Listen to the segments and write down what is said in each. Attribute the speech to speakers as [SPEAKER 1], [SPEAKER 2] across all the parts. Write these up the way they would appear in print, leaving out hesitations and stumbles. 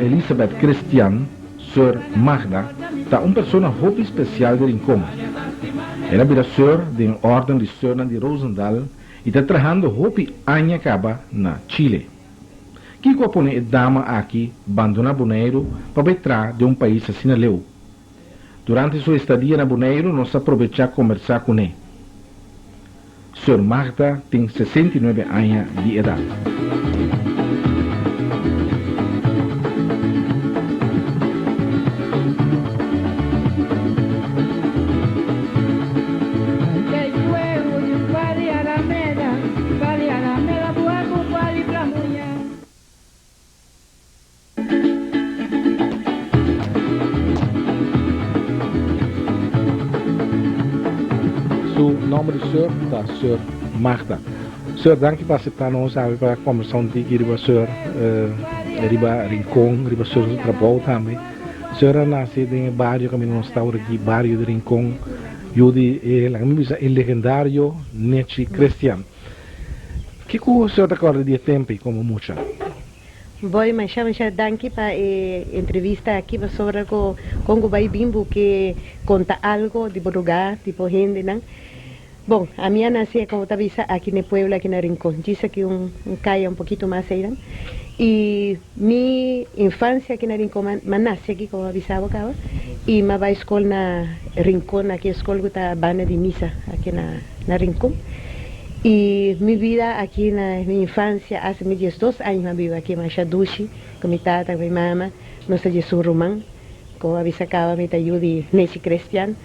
[SPEAKER 1] Elisabeth Christian, Seur Magda, ta un persona hopi spesial di Rincon. El a bira seur den Orden di Seurnan di Roosendaal i ta trahando hopi aña kaba na Chile. Kiko a pone e dama aki bandona Boneiru pa bai traha den un pais asina leu? Durante su estadia na Boneiru nos a probechá kombersá kuné. Seur Magda tin 69 aña di edat. Su nomber di Seur ta Seur Magda. Seur, danki pa acepta nos awe pa combersa un tiki riba Seur, riba Rincon, riba Seur su trabou tambe. Seur a nace den e bario caminda nos ta ora aki, bario di Rincon, yu di e, laga mi bisa, e legendario Nechi Christian. Kico Seur ta corda di e tempo ey como mucha?
[SPEAKER 2] Boy, masha masha danki pa e entrevista aki pasobra ku kon ku bai bin bo ke konta algo di bo lugar, di bo hendenan. Bon, ami a nase komo ta bisa aki na e pueblo aki na Rincon, djis aki un kaya un pokito mas einan. I mi infansia aki na Rincon, mi a nase aki komo a bisa bo kaba, i mi a bai skol na Rincon, aki e skol ku ta banda di misa aki na Rincon. Y mi vida aki na mi infancia hasta mi diesdos aña mi a biba aki masha dushi cu mi tata cu mi mama, nos ta diesun ruman, como a bisa caba mi ta yu di Nechi Crestian.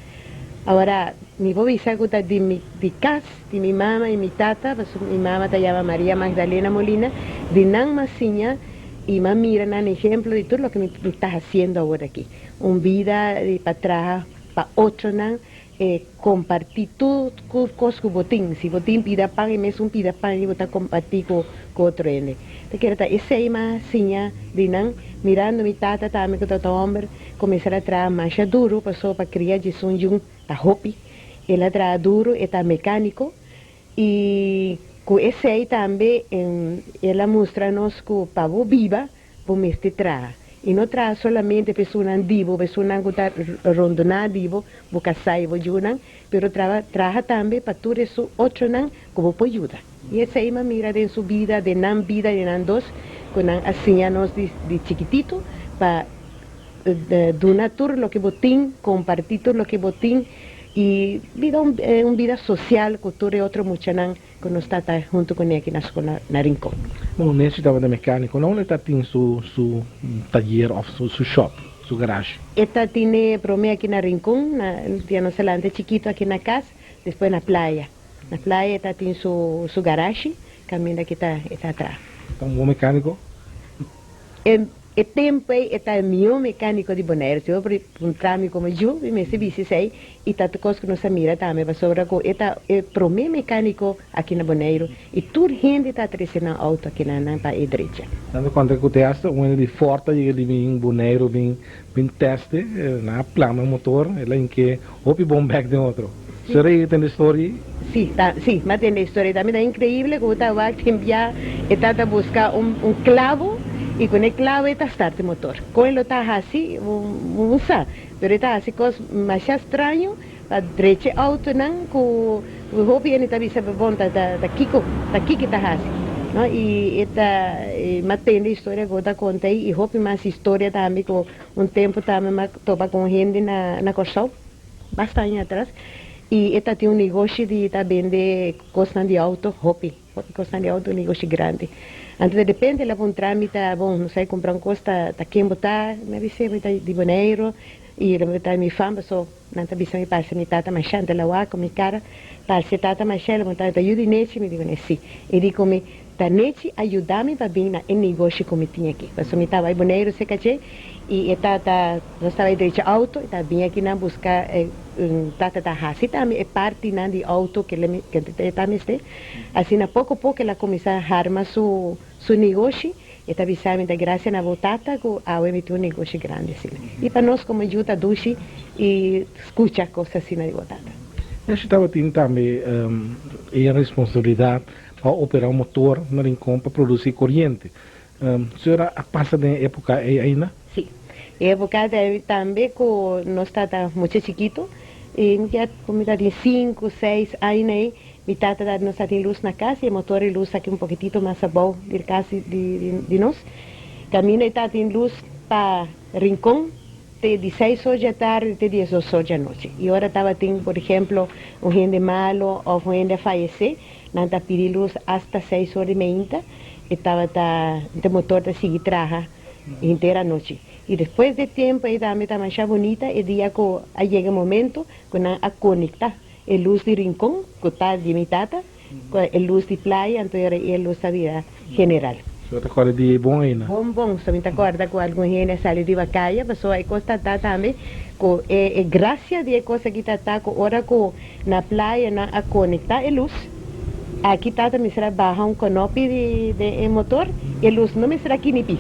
[SPEAKER 2] Awora mi por bisa cu ta di mi di cas di mi mama y mi tata, pasobra mi mama ta yama Maria Magdalena Molina, di nan mi a siña y mi a mira nan ehemplo di tur loke mi ta haciendo awor aki, un bida di pa traha pa otronan. E kompartí tur kos ku bo tin. Si bo tin pida pan, e mesun pida pan ei bo ta kompartí ku otro hende. Ta kere ta esei m'a siña di nan. Mirando mi tata tambe ku tabata hòmber, kuminsá ta traha masha duru pasobra pa kria djesun yun ta hopi. El a traha duru, e ta mekániko i ku esei tambe el a mustra nos ku pa bo biba Bo mester traha. I no traha solamente pa esunnan di bo, pa esunnan ku ta rondoná di bo, bo kasá i bo yunan, pero traba traha tambe pa tur esun otronan ku bo por yuda. I esei mi a mira den su bida, den nan bida, den nan dos, ku nan a siña nos di di chikititu pa duna tur loke bo tin, kompartí tur loke bo tin i bida un un bida sosial ku tur e otro muchanan. Cu nos tata hunto cu ne aki na school na Rincon.
[SPEAKER 1] Bon, Nancy tabata mecanico. Na unda e ta tin su su taller of su su shop, su garage?
[SPEAKER 2] E ta tine prome aki na Rincon, na dia nos a lanta chikito aki na cas, despues na playa. Na playa e ta tin su su garage, caminda cu e ta e ta traha.
[SPEAKER 1] Ta un bon mecanico?
[SPEAKER 2] E E tempu ei e ta e mihó mekániko di Bonaire. Si bo puntra mi komo yu, mi mester bisa esei i ta kos ku nos a mira tambe pasobra ku e ta e promé mekániko aki na Boneiru i tur hende ta trese nan outo aki na nan pa e drecha.
[SPEAKER 1] Nan ta konta ku te asta un hende di Ford ta yega di bin Boneiru bin bin teste, nan a plama e motor, el a hink'é hopi bon bèk den otro. Sera yega tende e story ei?
[SPEAKER 2] Si, ta, si, m'a tende e story. Tambe ta increíble cu bo ta wak tin bia e tata busca un, un clavo y con e clavo e ta start e motor. Con e lo ta haci, bo no sa, pero e ta haci cos masha straño pa drecha e autonan cu hopi hende ta bisa, bon, ta, ta, ta kico, ta kico e ta haci, no? Y e ta, m'a tende e historia cu bo ta conta ei y hopi mas historia tambe cu un tempo tambe m'a topa cu un hende na, na Corsou. Basta aña atras y e ta tin un negoshi di ta bende cosnan di auto, hopi, hopi cosnan di auto, un negoshi grandi. Anto de repente el a puntra mi ta, bon, nos a cumpra un cos, ta, ta ken bo ta? Mi a bis'é, mi ta di Boneiru y el a puntra mi fam, paso nan ta bisa mi parse mi tata masha, anto el a wak cu mi cara, parse tata masha, el a puntra mi ta yu di Nechi? Mi di cun'é, si. E di cu mi, Ta Nechi a yuda mi pa bin na e negoshi cu mi tin aki. Pasobra mi ta bai Boneiru cerca dje y e tata, nos ta bai drecha auto, e ta bin aki nan busca e tata ta haci tambe e partinan di auto ke e ta mester. Asina poco poco el a cuminsa harma su su negoshi. E ta bisa mi ta gracia na bo tata cu awe mi tin un negoshi grandi asina. Y pa nos como yu ta dushi y scucha cos asina di bo tata.
[SPEAKER 1] Nechi tabatin tambe e responsabilidad Pa opera un motor na Rincon pa produci coriente. Señora a pasa den e época ei ainda?
[SPEAKER 2] Sí. E época tambe cu nos tata mucha chikito y mi kier cu mi tatin sinku, seis aña ei, mi tata ta nos tatin luz na cas y e motor di luz aki un pokitito mas abou di cas di nos. Caminda e tatin luz pa Rincon te di seis or dja tardi te diesdos or dja nochi. Y ora tabatin por ejemplo un hende malo of un hende a fayece, Nan ta pidi lus asta seis or di meinta, e tabata e motor ta sigui traha henter anochi. I despues di e tempu ei tambe ta masha bunita e dia ku a yega e momento ku nan a konektá e lus di Rincon, ku ta di mi tata, ku e lus di playa, anto e ora ei e lus ta bira general.
[SPEAKER 1] So ta kòrda di ei bon ainda?
[SPEAKER 2] Bon bon, so mi ta kòrda ku algun hende a sali riba kaya, pasobra e kos ta ta tambe ku e e grasia di e kos aki ta ta ku ora ku na playa nan a konektá e lus, aki tata mester a baha un konopi di den e motor, e lus no mester a kinipí,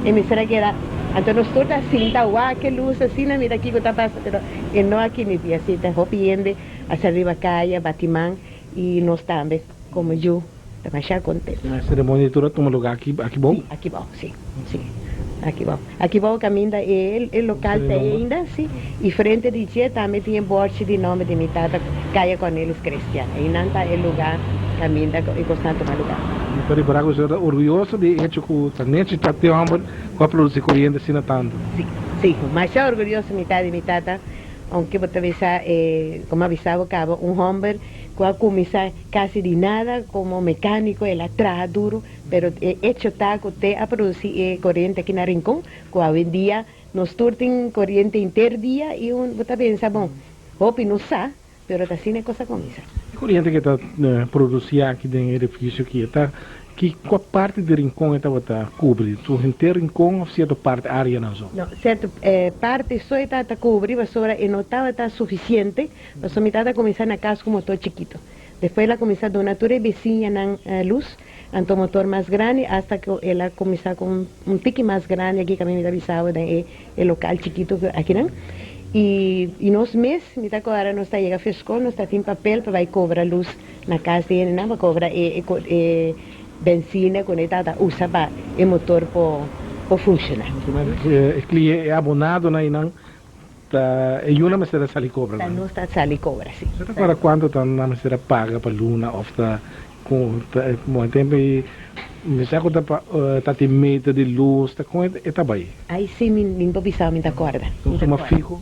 [SPEAKER 2] e mester a keda, anto nos tur ta sinta wak e lus asina mira kiko ta pasa, pero e no a kinipí, asi ta hopi hende a sali riba kaya bati man i nos tambe komo yu. Ta masha contento.
[SPEAKER 1] E ceremonia di tur a tuma lugar aki aki bou?
[SPEAKER 2] Si, aki bou, si, si, aki bou. Aki bou caminda e e local ta ainda, si, y frente di dje tambe tin e borchi di nomber di mi tata, Caya Cornelis Crestian. Einan ta e lugar caminda e cosnan a tuma lugar.
[SPEAKER 1] Mi ta ripara cu usted ta orguyoso di e hecho cu ta nechi ta te homber cu a produci coriente asina tanto.
[SPEAKER 2] Si, si, masha orguyoso mi ta di mi tata, aunke bo ta bisa e, como a bisa bo caba, un homber cu a cuminsa Casi di nada, como mecanico el a traha duro, pero e hecho ta cu te a produci e coriente aki na Rincon, cu awendia nos tur tin coriente henter dia y un bo ta pensa bon, hopi no sa, pero ta asina e cos a cuminsa.
[SPEAKER 1] E coriente cu e ta produci aki den e edificio aki, e ta ki cua parti di Rincon e tabata cubri? Su henter Rincon of cierto parti areanan so?
[SPEAKER 2] No, cierto parti so e tabata cubri pasobra e no tabata suficiente. Pasobra mi tata a kuminsá na kas ku motor chikitu. Despues el a kuminsá duna tur e bisiñanan lus, anto motor mas grandi, asta ku el a kuminsá ku un tiki mas grandi aki kaminda mi ta bisa bo den e lokal chikitu akinan. I nos mes, mi ta kòrda nos ta yega for skol, nos ta tin papel pa bai kobra lus na kas di hendenan, pa kobra e bensina ku e tata usa pa e motor por funshoná.
[SPEAKER 1] E abonadonan einan Ta e yu nan mester a sali kobra
[SPEAKER 2] nan? Ta nos ta sali kobra, si.
[SPEAKER 1] Bo ta kòrda kuantu ta nan mester a paga pa luna òf ta ku ta bon e tempu ei mi sa ku ta pa ta tin meter di lus ta kon e ta bai?
[SPEAKER 2] Ai si mi mi por bisa mi ta kòrda.
[SPEAKER 1] Ta un suma fiho?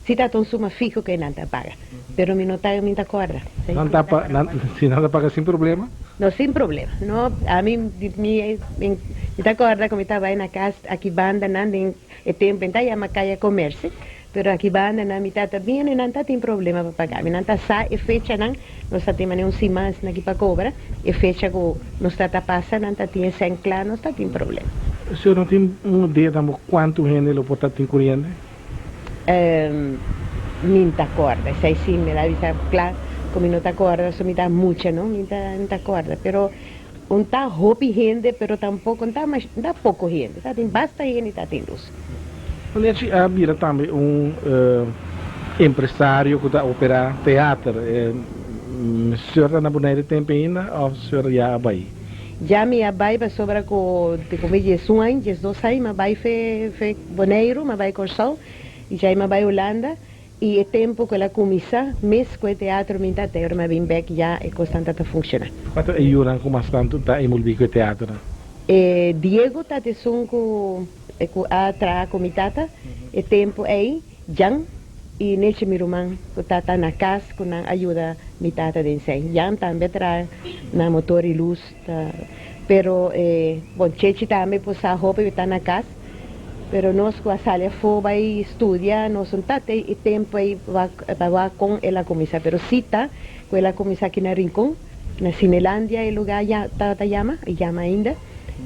[SPEAKER 2] Si ta un suma fiho ku e nan ta paga pero mi no ta mi ta kòrda.
[SPEAKER 1] Nan ta pa nan si nan ta paga sin problema?
[SPEAKER 2] No sin problema no ami mi mi ta kòrda ku mi ta bai na kas aki banda nan den E tempu en ta yama Kaya Comerse, pero aki banda nan mi tata bini nan ta tin problema pa paga mi. Nan ta sa e fechanan, nos ta tin manera un siman asina aki pa cobra, e fecha cu nos ta ta pasa nan ta tin e cen cla, nos ta tin problema.
[SPEAKER 1] Señor no tin un idea tampoco cuanto hende lo por ta tin curiente?
[SPEAKER 2] Mi no ta corda, esai si mi la bisa cla cu mi no ta corda, so mi ta mucha no, mi ta corda, pero Un ta hopi hende pero tampoco un ta mash un ta poco hende ta tin basta hende ta tin luz.
[SPEAKER 1] Nechi a bira tambe un empresario cu ta opera teater. Señor ta na Bonaire tempo ainda of señor ya a bay?
[SPEAKER 2] Ya mi a bay pasobra cu di cu mi diesun aña, diesdos aña mi a bay fe fe Boneiru, mi a bay Corsou y djai mi a bay Hulanda. I e tempu ku el a kuminsá mes ku e teatro mi ta te ora mi a bin bèk ya e kosnan ta ta funshoná.
[SPEAKER 1] Kua ta e yunan ku mas tantu ta enbolbí ku e teatronan?
[SPEAKER 2] E Diego ta esun ku ku a traha ku mi tata e tempu ei, Jan i Nechi mi ruman ku ta ta na kas ku nan a yuda mi tata den sei. Jan tambe a traha na motor i lus ta pero e bon Chechi tambe por sa hopi ta na kas. Pero nos cu a sali afo bay studia nos un ta te e tempo ey pa wak con el a cuminsa pero si ta cu el a cuminsa aki na Rincon na Cinelandia e lugar ya tabata yama y yama ainda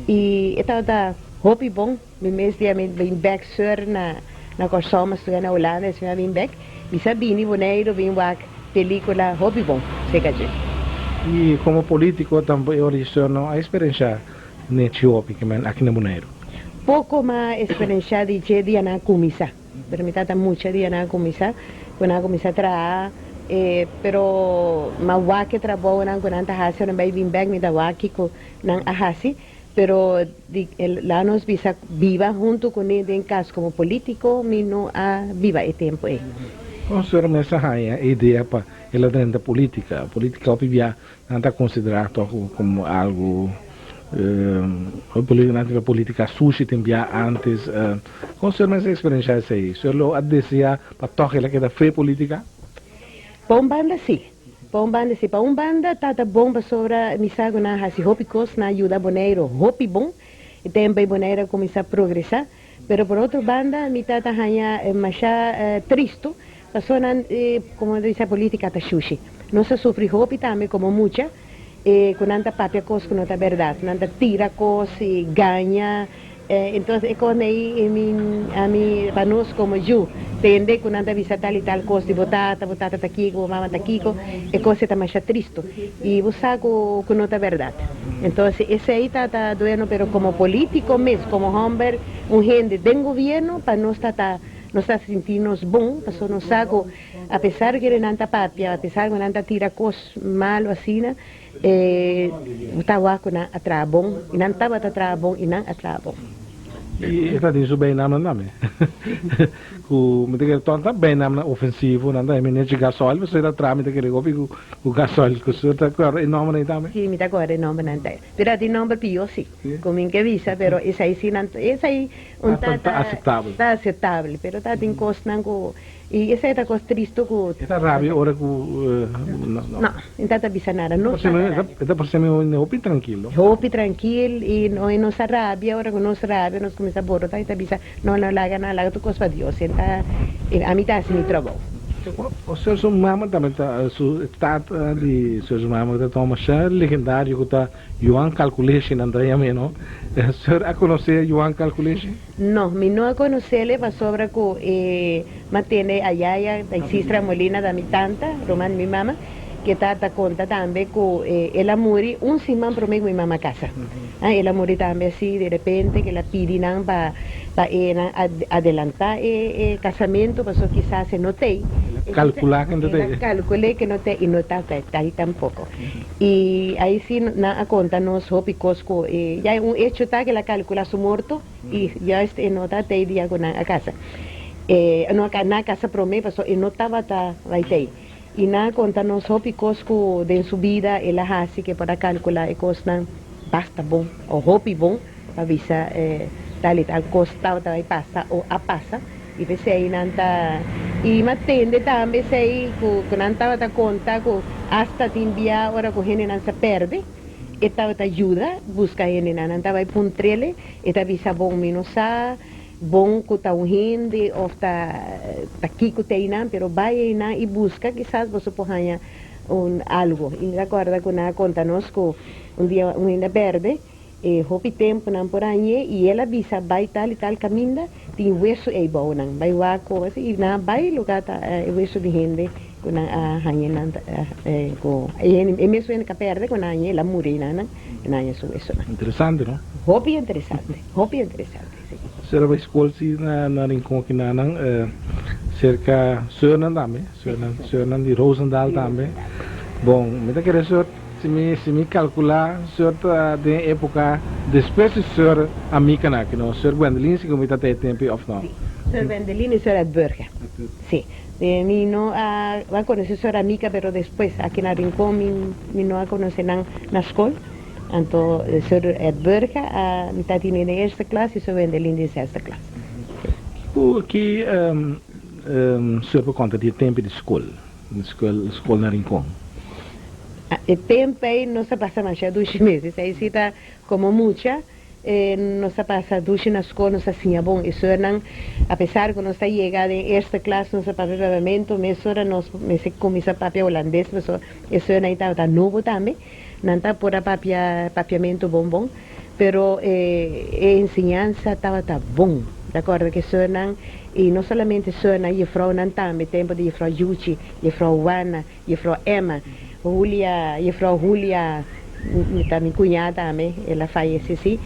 [SPEAKER 2] y e tabata hopi bon mi mes dia mi bin bek sur na na Corsou mi a studia na Hulanda esei mi a bin bek mi sa bini Boneiru bin wak pelicula hopi bon seca dje.
[SPEAKER 1] Y como politico tambe e ora di sur no a experiencia Nechi hopi ke men aki na Boneiru.
[SPEAKER 2] Poko ma eksperenshá di dje dia nan a kuminsá. Pero mi tata mucha dia nan a kuminsá, ku nan a kuminsá traha, pero ma wak e trabounan ku nan ta hasi ora nan bai bin bèk mi ta wak kiko nan a hasi. Pero di la nos bisa biba hunto kuné den kas komo polítiko mi no a biba e tempu ei.
[SPEAKER 1] Kon señora mes a haña e idea pa el a drenta polítika? Polítika hopi bia nan ta konsiderá tòg komo algu nan ta polítika sushi tin bia ántes. Kon señora mes a eksperenshá esei? Señora lo a deseá pa tòg el a keda fe polítika?
[SPEAKER 2] Pa un banda sí. Pa un banda si, pa un banda ta ta bon pasobra mi sa ku nan a hasi hopi kos, nan a yuda Boneiru hopi bon, e tempu ei Boneiru a kuminsá progresá, pero por otro banda mi ta ta haña masha tristu pasobra nan komo nan ta bisa polítika ta shushi. Nos a sufri hopi tambe komo mucha ku nan ta papia kos ku no ta bèrdat, nan ta tira kos i gaña. Entonces e cosnan ei mi ami pa nos como yu tende cu nan ta bisa tal y tal cos di bo tata, bo tata ta kico, bo mama ta kico, e cos ei ta masha tristo y bo sa cu cu no ta berdad. Entonces esey ta ta dueno pero como politico mes, como homber, un hende den gobierno pa nos ta ta nos ta sinti nos bon pasobra nos sa cu a pesar cu nan ta papia, a pesar cu nan ta tira cos malo asina, E ta wak ku nan a traha bon, i nan tabata traha bon, i nan a traha bon.
[SPEAKER 1] I e ta tin su bijnaamnan tambe. Ku mi ta kere tòg ta bijnaamnan ofensivo, nan ta hemi nechi gasoil, pasobra e ta traha mi ta kere hopi ku gasoil. Ku su ta kòrda e nòmbernan ei tambe?
[SPEAKER 2] Sí, mi ta kòrda e nòmbernan ta. Pero a tin nòmber pió sí, ku mi ke bisa, pero esei sí nan, esei un ta
[SPEAKER 1] Ta aseptabel.
[SPEAKER 2] Ta aseptabel, pero ta tin kosnan ku I esei ta kos tristu ku.
[SPEAKER 1] E ta rabia ora ku no.
[SPEAKER 2] No, e ta ta bisa nada. No ta rabia.
[SPEAKER 1] E ta parse mi un hopi trankil.
[SPEAKER 2] Hopi trankil i no e no sa rabia. Ora ku nos rabia nos kuminsá borota e ta bisa no no laga nan laga tur kos pa Dios. E ta ami ta hasi mi trabou.
[SPEAKER 1] O ser su mama tambe ta su tata di ser su mama ta toma masha legendario ku ta Johan Calculeshi nan ta yam'é no. Ser a konosé Johan Calculeshi?
[SPEAKER 2] No, mi no a conocele pasobra cu e matende a yaya Taisistra Molina ta mi tanta, ruman di mi mama, ke ta ta conta tambe cu el a muri un siman prome cu mi mama casa. El a muri tambe asi de repente ke el a pidi nan pa pa e nan adelanta e casamento pasobra kisas e no t'ey.
[SPEAKER 1] El a calcula ke no t'ey.
[SPEAKER 2] El a calcule ke no t'ey y no ta t'ey tampoco. Y ahí sí nan a conta nos hopi cos cu ya un hecho ta que el a calcula su morto y juist e no ta tey dia cu nan a casa. E no a nan a casa prome paso e no tabata bay tey. Y nan a conta nos hopi cos cu den su bida el a haci que por a calcula e cosnan basta bon o hopi bon pa bisa tal y tal cos tabata bay pasa o a pasa. I p'esei nan ta i m'a tende tambe esei ku ku nan tabata konta ku asta tin bia ora ku hendenan sa pèrdè e tabata yuda buska hendenan. Nan ta bai puntr'el, e ta bisa bon mi no sa bon ku ta un hende òf ta ta kiko ta einan pero bai einan i buska kisas boso por haña un algu. I mi ta kòrda ku nan a konta nos ku un dia un hende a pèrdè. E hopi tempunan por añ'é i el a bisa bai tal i tal kaminda, tin wesu ei bou nan, bai wak ku asi i nan a bai lugá ta e wesu di hende ku nan a hañ'é nan ta ku e hende e mesun hende ka pèrdè ku nan hañ'é el a muri nan nan nan haña su wesunan.
[SPEAKER 1] Interesante no?
[SPEAKER 2] Hopi interesante, hopi interesante si.
[SPEAKER 1] Ser a bai skol si na na Rincon kinanan serka Seurnan tambe, Seurnan Seurnan di Roosendaal tambe. Bon mi ta kere Seur Si mi si mi calcula Sir ta den epoca despues di Sir Amica na aki no Sir Gwendeline si cu mi ta ta e tempo of no.
[SPEAKER 2] Si, Sir Gwendeline y Sir Edburga si mi no a a conoce Sir Amica pero despues aki na Rincon mi mi no a conoce nan na school anto Sir Edburga a mi ta tine den eerste klas y Sir Gwendeline den zesde klas si.
[SPEAKER 1] Kico ki Sir por conta di e tempo di school school school na Rincon?
[SPEAKER 2] E tempu ei nos a pasa masha dushi mes. Esei si ta komo mucha nos a pasa dushi na skol, nos a siña bon. E sùrnan, apesar ku nos ta yega den eerste klas nos a papia papiamentu, mesora nos mester kuminsá papia hulandes pasobra e sùrnan ei tabata nobo tambe. Nan ta por a papia papiamentu bon bon, pero e enseñansa tabata bon. Ta kòrda ku e sùrnan, i no solamente sùrnan, jefrounan tambe, tempu di jefrou Yuchi, jefrou Wana, Jefrou Emma, Julia, Jefrou Julia ta mi cuñada tambe, el a fayece si.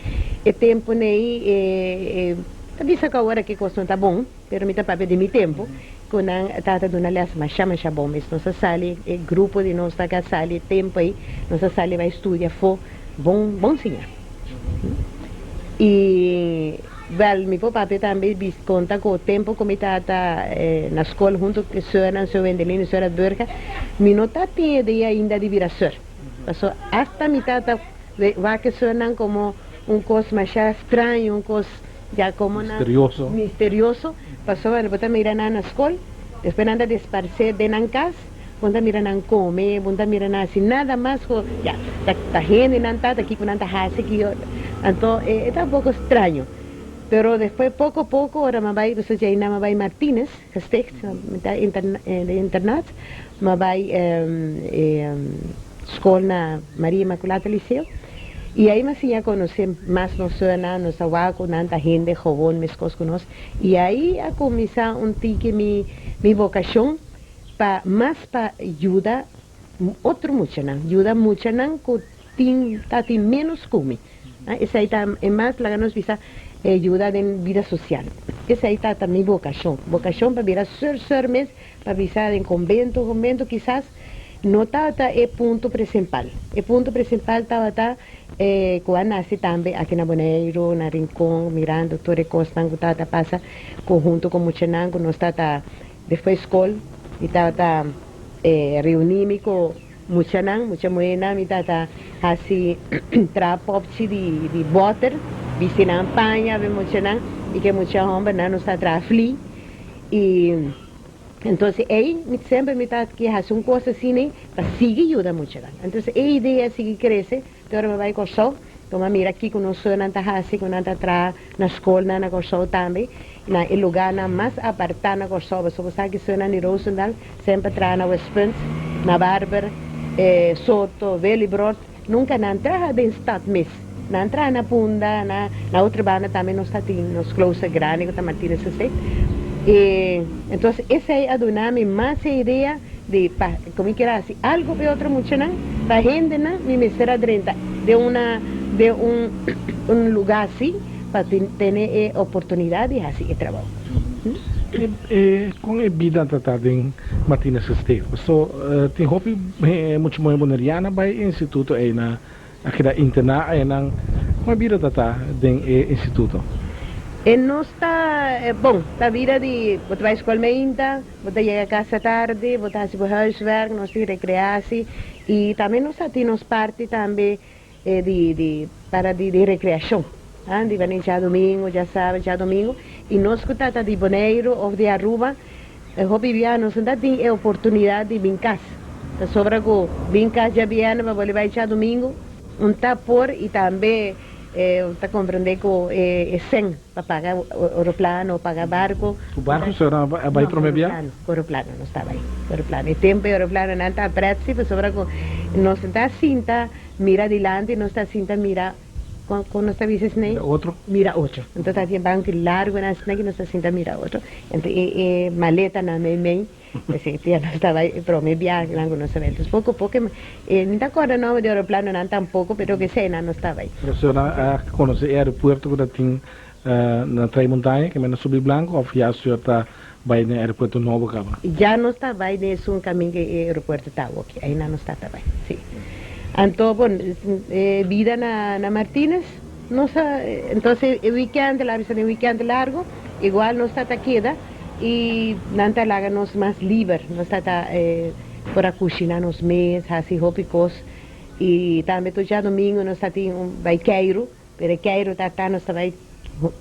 [SPEAKER 2] E tempo n'ey e ta bisa cu awor aki cos no ta bon, pero mi ta papia di mi tempo, cu nan tata duna les masha masha bon mes. Nos a sali, e grupo di nos ta a sali e tempo ey, nos a sali bay studia afo, bon bon siña. I wèl mi por papia tambe bis konta ku tempu ku mi tata na skol huntu ku sùrnan, sùr Wendelin i sùr Edburga, mi no ta tin idea ainda di bira sùr. Pasobra asta mi tata wak e sùrnan komo un kos masha straño, un kos ya komo nan
[SPEAKER 1] Misterioso.
[SPEAKER 2] misterioso, pasobra bo ta mira nan na skol, despues nan ta disparsé den nan kas. Bo ta mira nan come, bo ta mira nan haci nada mas cu ya, ta ta hende nan ta, ta kico nan ta haci ki anto e ta un poco straño. Pero despues poco poco ora mi a bay pasobra djey nan mi a bay Martinez gesticht, mi ta den internat, mi a bay e school na Maria Inmaculata Liceo y ahí mi a siña conoce mas nos sonan, nos a wak cu nan ta hende gewoon mescos cu nos y ahí a cuminsa un tiki mi mi vocacion. Pa mas pa yuda otro muchanan, yuda muchanan ku tin ta tin ménos ku mi. Esei ta e mas laga nos bisa e yuda den bida sosial. Esei ta ta mi vokashon. Vokashon pa bira sùr sùr mes, pa bisa den konbento konbento kisas no tabata e punto prinsipal. E punto prinsipal tabata e ku a nase tambe aki na Boneiru, na Rincon, mirando tur e kosnan ku tabata pasa ku huntu ku muchanan ku nos tabata Despues skol mi tabata reuní mi ku muchanan, mucha muhénan, mi tabata hasi traha popchi di bòter, bisti nan paña pa e muchanan i ku e mucha hòmbernan nos tabata traha fli. I entonces ei mi semper mi tabata ke hasi un kos asina pa sigui yuda muchanan. Entonces e idea a sigui krese te ora mi a bai Kòrsou. Tuma mira kiko nos sunan ta hasi ku nan ta traha na skolnan na Kòrsou tambe, na e lugánan mas apartá na Kòrsou. Pasobra bo sa ki sunan di Roosendaal semper traha na Westpunt, na Barber, Soto, Willibrord. Nunka nan traha den stat mes. Nan traha na Punda, na na otro banda tambe nos ta tin nos klooster grandi ku ta Martinus Gesteeg. E entonces esei a duna mi mas e idea di pa ku mi kier hasi algu pa e otro muchanan, pa hendenan mi mester a drenta den una den un un lugá así pa tin tene e oportunidat di hasi e trabou.
[SPEAKER 1] E kon e bida ta ta den Martinez Gesteeg? Paso tin hopi mucha muhé boneriana bai e instituto ei na a keda interná einan. Kon e bida ta ta den e instituto?
[SPEAKER 2] E nos ta bon, ta bida di bo ta bai skol meinta. Bo ta yega casa tardi, bo ta haci bo huiswerk, nos tin recreatie y tambe nos ta tin nos parti tambe di di para di di recreacion, ah, di bani djadomingo, djasabra, djadomingo y nos cu ta ta di Boneiru of di Aruba hopi bia nos no ta tin e oportunidad di bin cas, pasobra cu bin cas djabierne pa bolbe bay djadomingo un ta por y tambe ta comprende cu e cen. Pa paga oroplano, paga barco.
[SPEAKER 1] Cu barco so nan a bay prome bia?
[SPEAKER 2] No, cu oroplano nos ta bay. Cu oroplano. E tempo e oroplanonan ta pretzi pasobra cu nos no ta sinta mira dilanti, nos ta sinta mira, con nos ta bisa esney?
[SPEAKER 1] Mira otro.
[SPEAKER 2] Mira otro. Enton ta tin banki largonan asina cu nos ta sinta mira otro. Enton e maletanan mei mei. Esei dia nos ta bai e prome biahenan ku nos ta bai. Entonces poko poko e mi ta korda nomber di aeroplanonan tampoko pero ke eseinan nos ta bai.
[SPEAKER 1] Pero si nan a konosé e aeropuerto ku ta tin na Trei Montaña ke menda subi Blanco of ya si ta bai den aeropuerto nobo kaba?
[SPEAKER 2] Ya nos ta bai den esun kamin ke e aeropuerto ta awoki. Einan nos ta ta bai, si. Anto bon e bida na Martinez nos a entonces e weekend la bisa den weekend largo igual nos ta ta keda. I nan ta laga nos mas liber. Nos ta ta por a kushina nos mes, hasi hopi kos. I tambe tur djadumingu nos ta tin un bai keiru, pero e keiru ta ta nos ta bai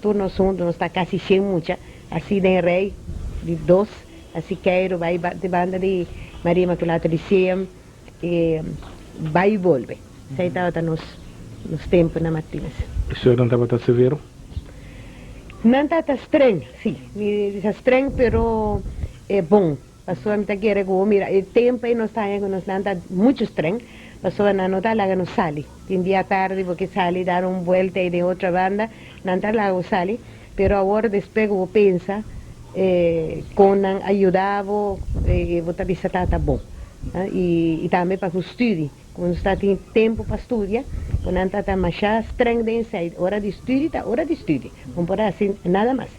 [SPEAKER 2] tur nos huntu, nos ta kasi shen mucha, asi den rei di dos, hasi keiru bai di banda di Maria Inmaculata Lyceum i bai i bolbe. Esei tabata nos nos tempu na Martinez.
[SPEAKER 1] E suernan tabata severo?
[SPEAKER 2] Nan tabata streng, si. Mi bisa streng pero e bon. Pasobra mi ta kere ku bo mira e tempu ei nos ta haña ku nos nan ta muchu streng pasobra nan no ta laga nos sali. Tin dia tardi bo ke sali dar un buelta ei den otro banda, nan ta laga bo sali. Pero awor despues ku bo pensa kon nan a yuda bo, bo ta bisa tabata bon. I tambe pa ku studi. Ku nos ta tin tempu pa studia, ku nan ta ta masha streng den esei. Ora di studi ta ora di studi, bo no por hasi nada mas.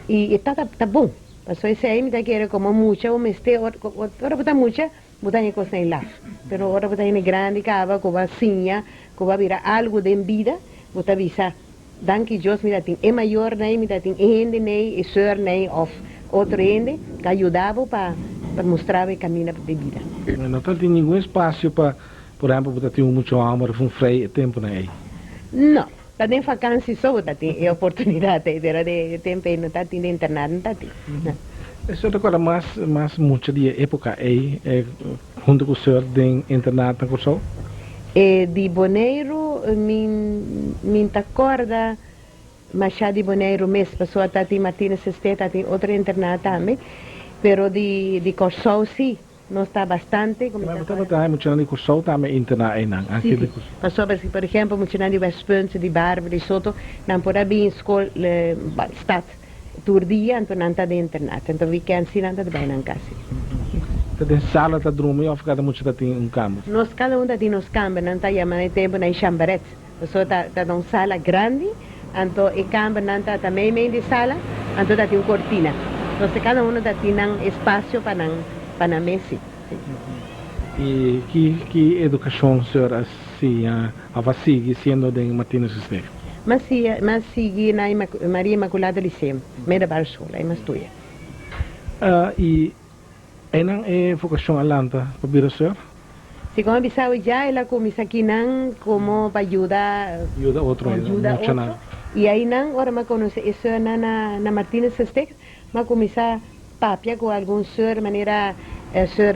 [SPEAKER 2] I e ta ta bon, pasobra esei mi ta kere komo mucha bo mester, ora bo ta mucha bo ta haña kosnan laf, pero ora bo ta hende grandi kaba ku bo a siña, ku bo a bira algu den bida, bo ta bisa. Danki Dios mi ta tin e mayornan, mi ta tin e hendenan, e sùrnan òf otro hende ku a yuda bo pa pa mustra bo e kaminda di bida.
[SPEAKER 1] No ta tin ningun espasio pa, por ehèmpel, bo ta tin un mucha hòmber òf un frei e tempunan ei?
[SPEAKER 2] No. Ta den fakansi so bo ta tin e oportunidat ei, pero den e tempu ei no ta tin, den internat no ta tin.
[SPEAKER 1] Sùr ta kòrda mas mas mucha di e époka ei huntu ku sùr den internat na Kòrsou?
[SPEAKER 2] E di Boneiru mi mi ta kòrda masha di Boneiru mes, pasobra ta tin Martinus Sestee, ta tin otro internat tambe, pero di di Kòrsou sí nos ta bastante.
[SPEAKER 1] Pero bo tabata haña muchanan di Kòrsou tambe interná einan,
[SPEAKER 2] Sí, sí, pasobra si por ehèmpel muchanan di Westpunt, di Barber, di Soto, nan por a bin skol stad. Tur dia anto nan ta den internat. Anto weekend si nan ta bai nan kas si.
[SPEAKER 1] Ta den sala ta drumi of kada mucha ta tin un kamber?
[SPEAKER 2] Nos kada un ta tin nos kamber. Nan ta yama na e tempu nan chambaret. Pasobra ta ta un sala grandi anto e kambernan ta ta mei mei di sala anto ta tin un kortina. Entonces kada uno ta tin nan espasio pa nan pa nan mes si.
[SPEAKER 1] I ki ki edukashon seur a siña of a sigui siendo den Martinus Steeg?
[SPEAKER 2] M'a siña, m'a sigui na Maria Inmaculada Lyceum, middelbare school, ei m'a studia.
[SPEAKER 1] I einan e vokashon a lanta pa bira seur?
[SPEAKER 2] Si, komo a bisa awe ya el a kuminsá kinan komo pa yuda.
[SPEAKER 1] Yuda otro,
[SPEAKER 2] yuda
[SPEAKER 1] muchanan.
[SPEAKER 2] Otro. I einan ora m'a konosé e seurnan na Martinus Steeg, m'a kuminsá Papia ku algun seur manera seur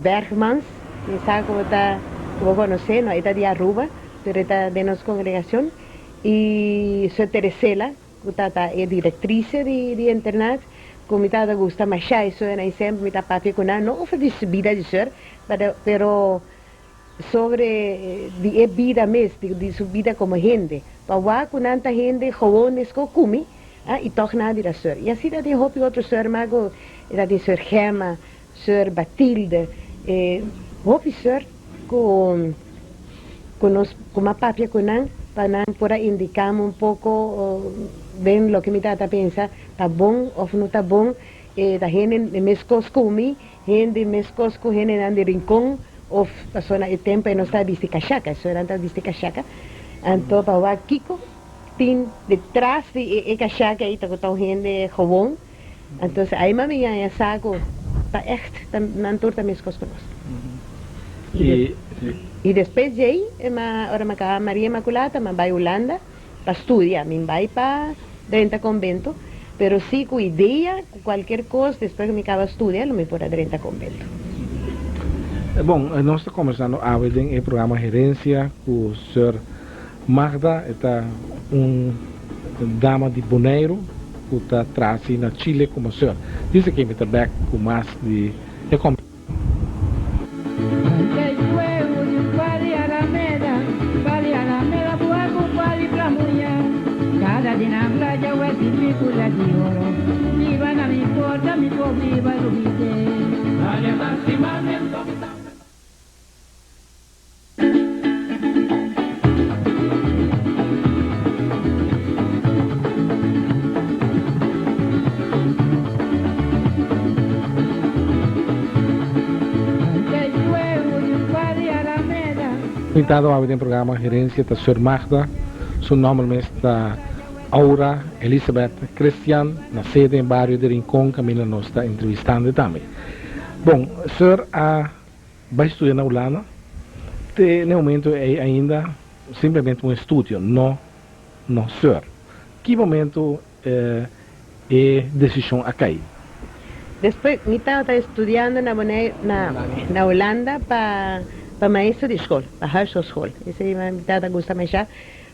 [SPEAKER 2] Bergmans, mi sa ku bo ta ku bo konosé, no e ta di Aruba, pero e ta den nos kongregashon, i seur Teresela ku ta ta e direktrise di di internat, ku mi tabata gusta mashá e seurnan i semper mi ta papia ku nan, no over di bida di seur, pero sobre di e bida mes, di su bida komo hende, pa wak ku nan ta hende gewoon meskos ku mi, i tòg nan a bira seur. I asina tin hopi otro seur mas ku e ta tin seur Gemma, seur Batilde, e hopi seur ku ku nos ku m'a papia ku nan pa nan por a indiká mi un poko den loke mi tabata pensa ta bon òf no ta bon, e ta hende meskos ku mi. Hende meskos ku hendenan di Rincon of pasobra na e tempu ei nos ta bisti kashaka, esonan ta bisti kashaka, anto pa wak kiko tin detras di e kashaka ei ta ku ta un hende gewon, entonces ai mami yaña sa ku ta echt nan tur ta meskos ku nos. I despues di ei ora mi a kaba Maria Inmaculata mi a bai Hulanda pa studia, mi bai pa drenta konbento, pero si ku idea ku kualkier kos despues ku mi kaba studia lo mi por a drenta konbento.
[SPEAKER 1] Bon, nos ta kombersando awe den e programa Herencia ku Sor Magda, e ta un dama di Boneiru ku ta trasi na Chile komo sor. Dice ke mi ta bek ku mas di e kombersashon. Invitado awe den programa Herencia ta Sor Magda, su nomber mes ta Aura Elizabeth Christian, nace den bario di Rincon caminda nos ta entrevistando tambe. Bon, Sor a Bai studia na Hulanda te n'e momento ei ainda simplemente un estudio, no no sir. Ki momento e decision a cay?
[SPEAKER 2] Despues mi tabata estudiando na Bonaire na na Hulanda pa pa maestro di skol, pa huishoudskol. Esei mi tabata gusta masha,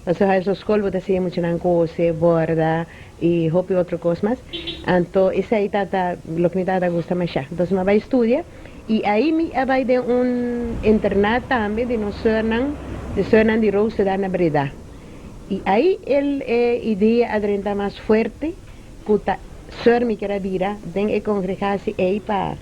[SPEAKER 2] pasobra huishoudskol bo ta siña muchanan kose, borda i hopi otro kos mas. Anto esei tabata loke mi tabata gusta masha. Entonces mi a bai studia. I ei mi a bai den un internat tambe di nos seurnan, de seurnan di Roosendaal na Breda. I ei el e idea a drenta mas fuerte ku ta seur mi kier a bira den e kongregasie ei pa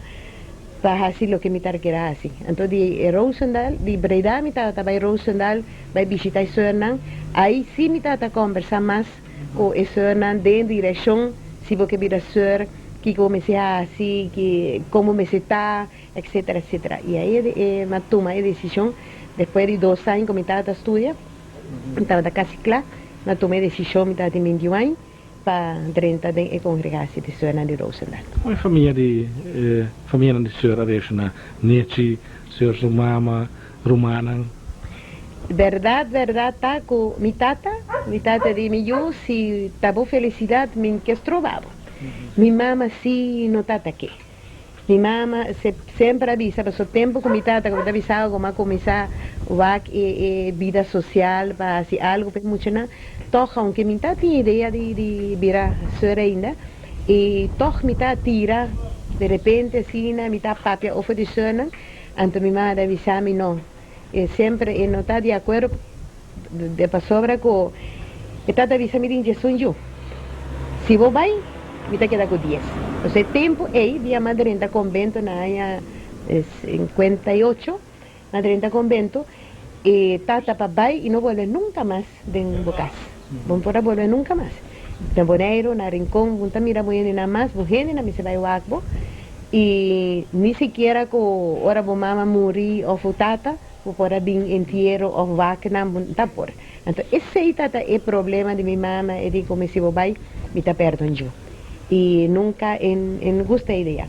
[SPEAKER 2] pa hasi loke mi tar kier a hasi. Anto di Roosendaal, di Breda mi tabata bai Roosendaal bai bishita e seurnan. Ei si mi tabata kombersa mas ku e seurnan den direkshon si bo ke bira seur. Kiko bo mester hasi, ki kon bo mester ta, etcetera, etcetera. I ahí e mi a tuma e desishon despues di dos aña ku mi tabata studia, mi tabata kasi kla. m'a tuma e desishon, mi tabatin 21 aña, pa drenta den e kongregashon di Sùrnan di Roosendaal.
[SPEAKER 1] Kon e famia di e famianan di sùr a reakshoná? Nechi, sùr su mama, rumannan?
[SPEAKER 2] Bèrdat, bèrdat ta ku mi tata, mi tata di mi yu, si ta bo felisidat mi ke stroba bo. Mi mama si no tata ke. Mi mama semper a bisa paso tempu ku mi tata ku ta bisa ku mi a kuminsá wak e e bida sosial pa hasi algu pa e muchanan, tòg aunke mi ta tin idea di di bira sùr ainda i tòg mi ta tira de repente asina mi ta papia over di sùrnan, anto mi mama ta bisa mi no, e semper e no ta di akuerdo de pasobra ku e tata bisa mi tin djesun yu. Si bo bai, mi ta keda ku dies. Pasobra e tempu ei dia m'a drenta konbento na aña 58, m'a drenta konbento, e tata pa bai i no bolbe nunka mas den bo kas. Bo no por a bolbe nunka mas. Na Boneiru, na Rincon, bo no ta mira bo hendenan mas, bo hendenan mester bai wak bo. I ni sikiera ku ora bo mama muri òf bo tata, Bo por a bin entiero of wak nan, bo no ta por. Anto esey ta ta e problema di mi mama, e di come si bo bay, mi ta perde un yu. Y nunca e e no gusta e idea.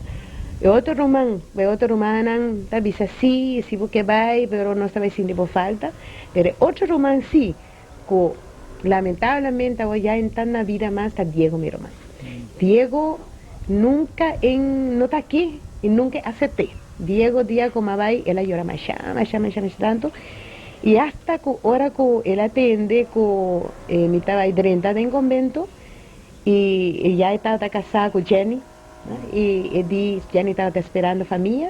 [SPEAKER 2] E otro ruman, e otro rumannan ta bisa si, si bo ke bay, pero nos ta bay sinti bo falta. Pero e otro ruman si, cu lamentablemente awor ya e ta na vida mas, ta Diego mi ruman. Diego nunca e no ta aki y nunca e acepte. Diego dia cu m'a bay el a yora masha masha masha masha tanto y hasta cu ora cu el a tende cu mi ta bay drenta den convento y ya e tabata casa cu Jenny y e di Jenny tabata esperando famia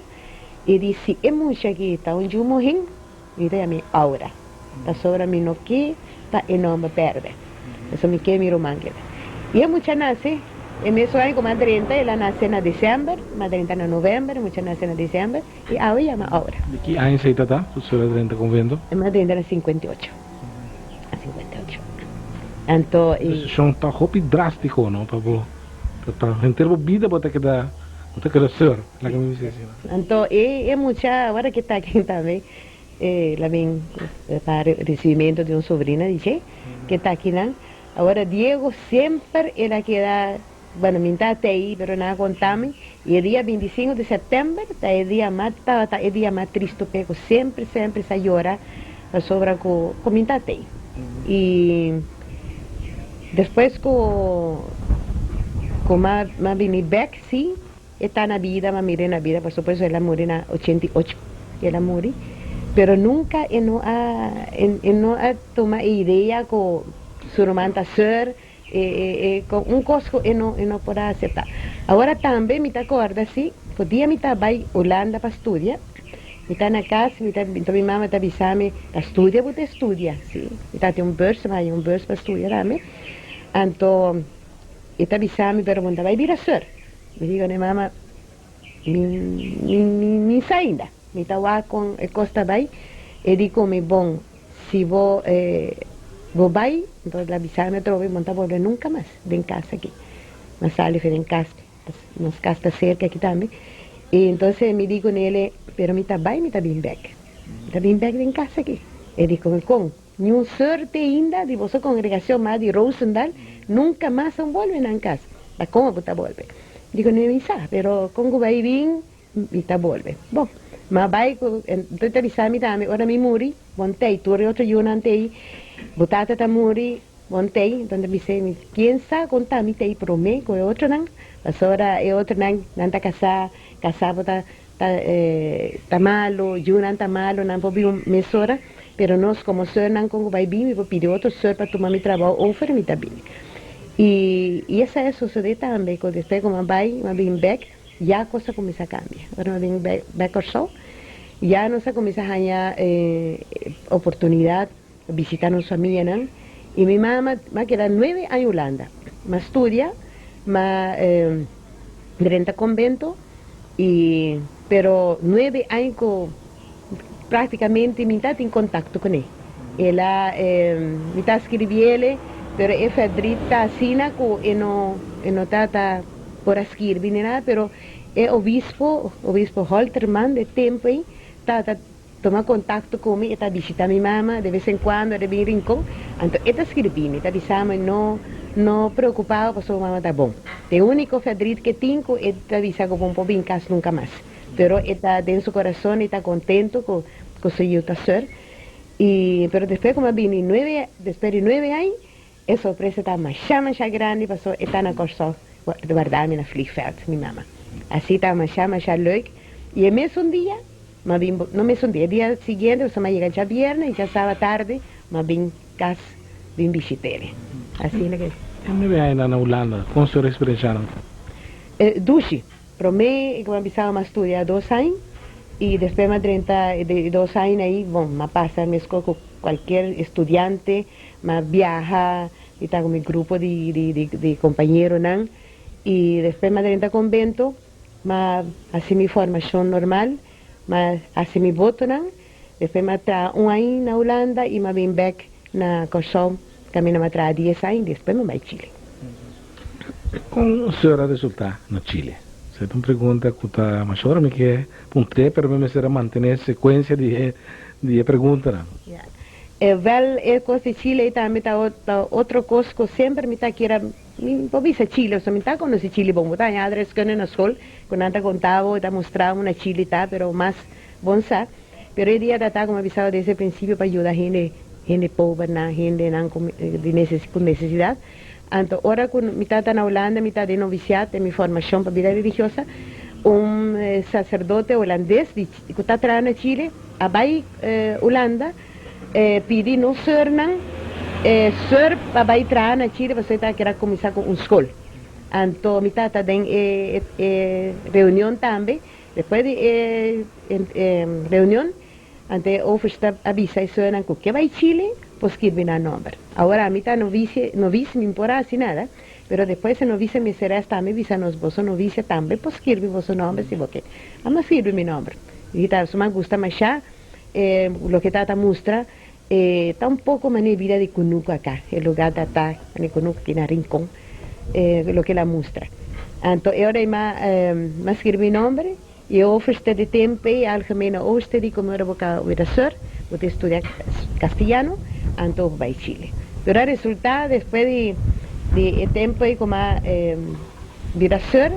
[SPEAKER 2] y di si e mucha aki ta un yu muhin mi ta yam'e Aura pasobra mi no ke pa e nomber perde pasobra mi ke mi ruman keda y e mucha nace e mesun aña ku m'a drenta el a nace na december m'a drenta na november e mucha nace na december y awe yama Aura.
[SPEAKER 1] Di ki aña esei ta ta ku su a drenta convento?
[SPEAKER 2] M'a drenta na 58 58 anto e.
[SPEAKER 1] Desishon ta hopi drastico no pa bo pa henter bo bida bo ta keda bo ta keda seur laga mi bisa asina.
[SPEAKER 2] Anto e e mucha awor ke ta aki tambe E la bin pa recibimento di un sobrina di dje ke ta akinan. Awor Diego semper el a keda, bueno mi ta tei pero nan a konta mi, y e dia 25 di september ta e dia mas tabata e dia mas tristo p'e ku semper semper sa yora pasobra ku ku mi ta tei. Y despues ku ku m'a m'a bini bek si. E ta na bida, m'a mir'é na bida, por supuesto el a muri na 88, el a muri, pero nunca e no a e no a tuma e idea cu su ruman ta seur, e e e un cos cu e no e no por a acepta. Awor tambe mi ta corda si, cu dia mi ta bay Hulanda pa studia, mi ta na cas, mi ta enton mi mama ta bisa mi, ta studia bo ta studia, si, mi tatin un beurs, mi a haya un beurs pa studia tambe, anto e ta bisa mi, pero bo no ta bay bira seur. Mi digo ne mama, mi mi mi sa ainda, mi ta wak kon e kos ta bai. E di ku mi, bon, si bo bo bai, entonces la bisa mi atrobe, bo no ta bolbe nunka mas den kas aki. Mi a sali for den kas, nos kas ta serka aki tambe. I entonces mi di ku nele, pero mi ta bai, mi ta bin bek. Mi ta bin bek den kas aki. E di ku mi, kon? Ni un suerte ainda di boso congregacion mas di Roosendaal nunca mas a bolbe nan cas. Pa como bo ta bolbe? Dico, no mi sa, pero con cu bay bin, mi ta bolbe. Bon, ma bay cu, enton ta bisa mi tambe, ora mi muri, bon tey, tur e otro yunan tey, bo tata ta muri, bon tey, enton ta bisa mi, quien sa con ta mi tey prome cu e otronan, pasobra e otronan, nan ta casa, casa bo ta Ta ta malo, yunan ta malo, nan por bin mesora, pero nos como soeurnan con cu bay bin, mi por pidi otro soeur pa tuma mi trabao over y mi ta bini. Y y esai a sucede tambe, cu despues cu mi a bay, mi a bin bek, ya cos a cuminsa cambia. Ora mi a bin bek bek Corsou, ya nos a cuminsa haña oportunidad pa bishita nos famianan, y mi mama, mi a keda nuebe aña Hulanda, mi a studia, mi a drenta convento, Y pero nuebe aña cu practicamente mi ta tin contacto cu ne. El a mi ta scribiele pero e verdriet ta asina cu e no e no ta ta por a skirbi ni nada pero e obispo, obispo Holterman de tempo ey ta ta. Tuma kontakto ku mi, e ta bishita mi mama de bes en kuando riba e rincon, anto e ta skirbi mi, ta bisa mi no no preokupa bo pasobra mama ta bon. E uniko verdriet ke tin ku e ta bisa ku bo no por bin kas nunka mas, pero e ta den su korason e ta kontento ku ku su yu ta sor i pero despues ku mi a bini nuebe despues di nuebe aña E sorpresa ta masha masha grandi paso e ta na Kòrsou warda mi na vliegveld mi mama. Asi ta masha masha leuk y e mesun dia m'a bin no mesun dia e dia siguiente pasobra m'a yega djabierne y djasaba tardi m'a bin kas bin bishit'e. Asina ke.
[SPEAKER 1] E nuebe añanan na Hulanda kon su experiencianan?
[SPEAKER 2] Dushi. Promé ku m'a bisaba m'a studia dos aña y despues m'a drenta e dos aña ahí bon m'a pasa meskos ku cualkier estudiante. M'a biaha, mi ta ku mi grupo di di kompañeronan i despues m'a drenta konbento, m'a hasi mi formashon normal, m'a hasi mi botonan, despues m'a traha un aña na Hulanda i m'a bin bèk na Kòrsou kaminda m'a traha dies aña, despues m'a bai Chile.
[SPEAKER 1] Kon seur a resultá na Chile? Esei ta un pregunta ku ta masha ora mi ke puntr'é, pero mi mester a mantené sekuensia di e di e preguntanan.
[SPEAKER 2] E wel e cos di Chile ei tambe ta ta otro cos cu semper mi ta kier mi por bisa Chile pasobra mi ta conoci Chile bon bo ta haña adreskunde na school cu nan ta conta bo ta mustra bo na Chile ta pero mas bon sa pero e dia ta ta como a bisa bo desde principio pa yuda hende hende pobernan hendenan cu di cu necesidad anto ora cu mi ta ta na Hulanda mi ta den noviciat den mi formacion pa bida religiosa un sacerdote holandes di cu ta traha na Chile a bay Hulanda pidi nos soeurnan soeur pa bay traha na Chile pasobra e ta kere cuminsa cu un scol. Anto mi tata den e reunion tambe. Despues di e reunion anto e overste a bisa e soeurnan cu ke bay Chile por skirbi nan nomber. Awor ami ta novice, novice mi por haci nada, pero despues e novice misteres tambe bisa nos boso novice tambe por skirbi boso nomber si bo ke. Amo a skirbi mi nomber. Y ta suma gusta masha. E loke ta ta mustra e ta un poko manera bida di kunuku aka, e luga ta ta manera kunuku aki na Rincon, e loke el a mustra. Anto e ora ei m'a m'a skirbi mi nomber i e overste di tempu ei, algemene overste di komo ora bo ka wida sor, bo ta studia castellano, anto bo bai Chile. Pero a resulta despues di di e tempu ei ku m'a bira sor,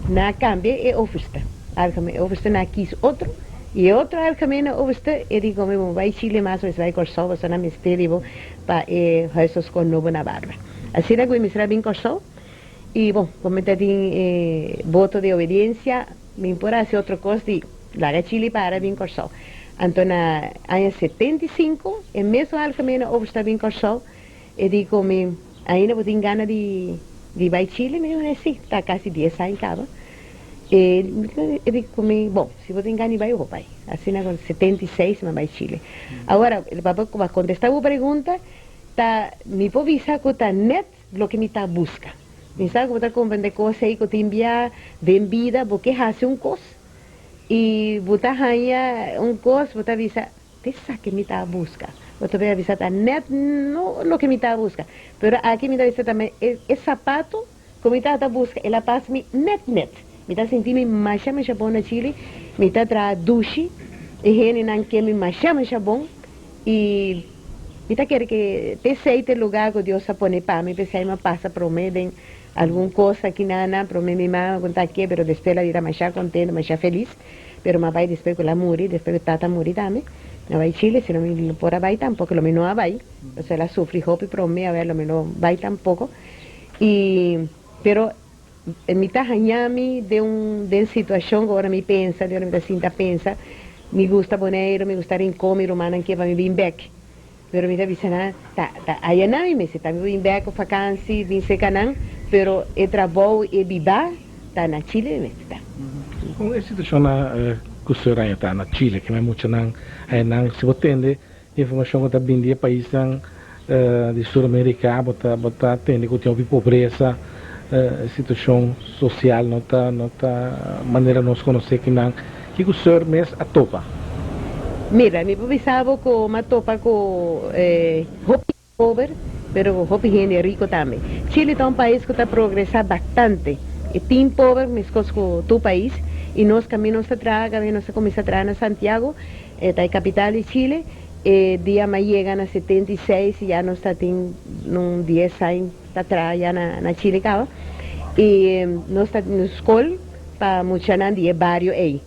[SPEAKER 2] nan a kambia e overste, algemene overste nan a kis otro. I e otro algemene overste e di come bo bai Chile mas o es bai Kòrsou pasobra nan mester di bo pa e huishoudskol nobo na Barba. Asina ku mi mester a bin Kòrsou i bon como mi ta tin e voto di obediencia mi por hasi otro kos di laga Chile para bin Kòrsou. Anto na aña 75 e mesun algemene overste a bin Kòrsou e di come ainda bo tin gana di di bai Chile? Mi di si ta kasi dies aña kaba. E e di ku mi, Bon, si bo tin gana di bai, bo bai. Asina ku 76 mi a bai Chile. Awor, pa bo pa kontestá bo pregunta, ta mi por bisa ku ta nèt loke mi ta buska. Mi sa ku bo ta komprendé kos ei ku tin bia den bida bo ke hasi un kos i bo ta haña un kos, bo ta bisa, Te sa ke mi ta a buska. Bo ta bay a bisa ta nèt no loke mi ta a buska. Pero aki mi ta bisa tambe e e sapato ku mi tabata buska el a pas mi nèt nèt. Mi ta sinti mi masha masha bon na Chili. Mi ta traha dushi. E hendenan ke mi masha masha bon. I mi ta kere ke te esei ta e lugar ku Dios a pone pa mi. P'esei mi a pasa promé den algun kos aki nan nan. Promé mi mama ku ta ke pero despues el a bira masha kontento masha felis. Pero m'a bai despues ku el a muri, despues ku tata a muri tambe. M'a bai Chile, si no mi no por a bai tampoco, lo mi no a bai. Pasobra el a sufri hopi prome, awe lo mi no bai tampoco. I, pero mi ta haña mi den un, den situacion ku ora mi pensa, di ora mi ta sinta pensa, mi gusta Boneiru, mi gusta Rincon, mi rumannan ke pa mi bin bek. Pero mi ta bisa nan, ta, ta aya nan mi mester ta, mi por bin bek ku fakansi, bin seka nan, pero e trabou, e biba, ta na Chile mi mester ta.
[SPEAKER 1] Kon e situashon na ku seur aña ta na Chile? Ke muchanan aya nan, si bo tende informashon ku ta bin di e paisnan di Sur Amerika, bo ta bo ta tende ku tin hopi pobresa, e situashon sosial no ta no ta manera nos konosé kinan. Kiko seur mes a topa?
[SPEAKER 2] Mira, mi por bisa bo ku mi a topa ku hopi pober, pero ku hopi hende riko tambe. Chile ta un pais ku ta progresá bastante. E tin pober meskos ku tur pais i nos kaminda nos ta traha, kaminda nos a kuminsá traha na Santiago, e ta e kapital di Chile, e dia m'a yega na 76 ya nos ta tin un 10 aña ta traha ya na Chile kaba i nos ta tin un skol pa muchanan di e bario ei.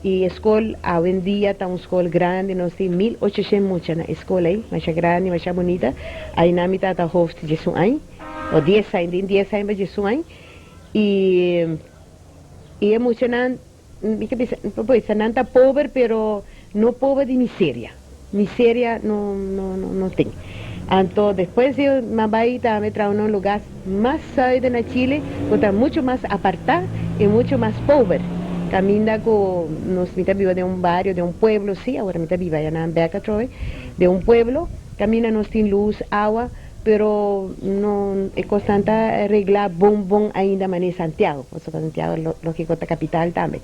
[SPEAKER 2] I e skol awendia ta un skol grandi, nos tin 1800 mucha na e skol ei, masha grandi, masha bunita. Ainan mi tata hoofd 11 aña, o 10 aña, den 10 aña pa 11 aña. I e muchanan, mi ta bisa, pues nan ta pober pero no pober di miseria, miseria no no no tin. Anto despues di mi a bai tambe traha na un lugar mas zuiden na Chile ku ta mucho mas apartá i mucho mas pober. Kaminda ku nos mi ta biba den un bario, den un pueblo sí, awor mi ta biba ya na bek atrobe, den un pueblo kaminda nos tin lus, awa, pero no e kosnan ta reglá bon bon ainda manera Santiago, pasobra Santiago lógiko ta kapital tambe.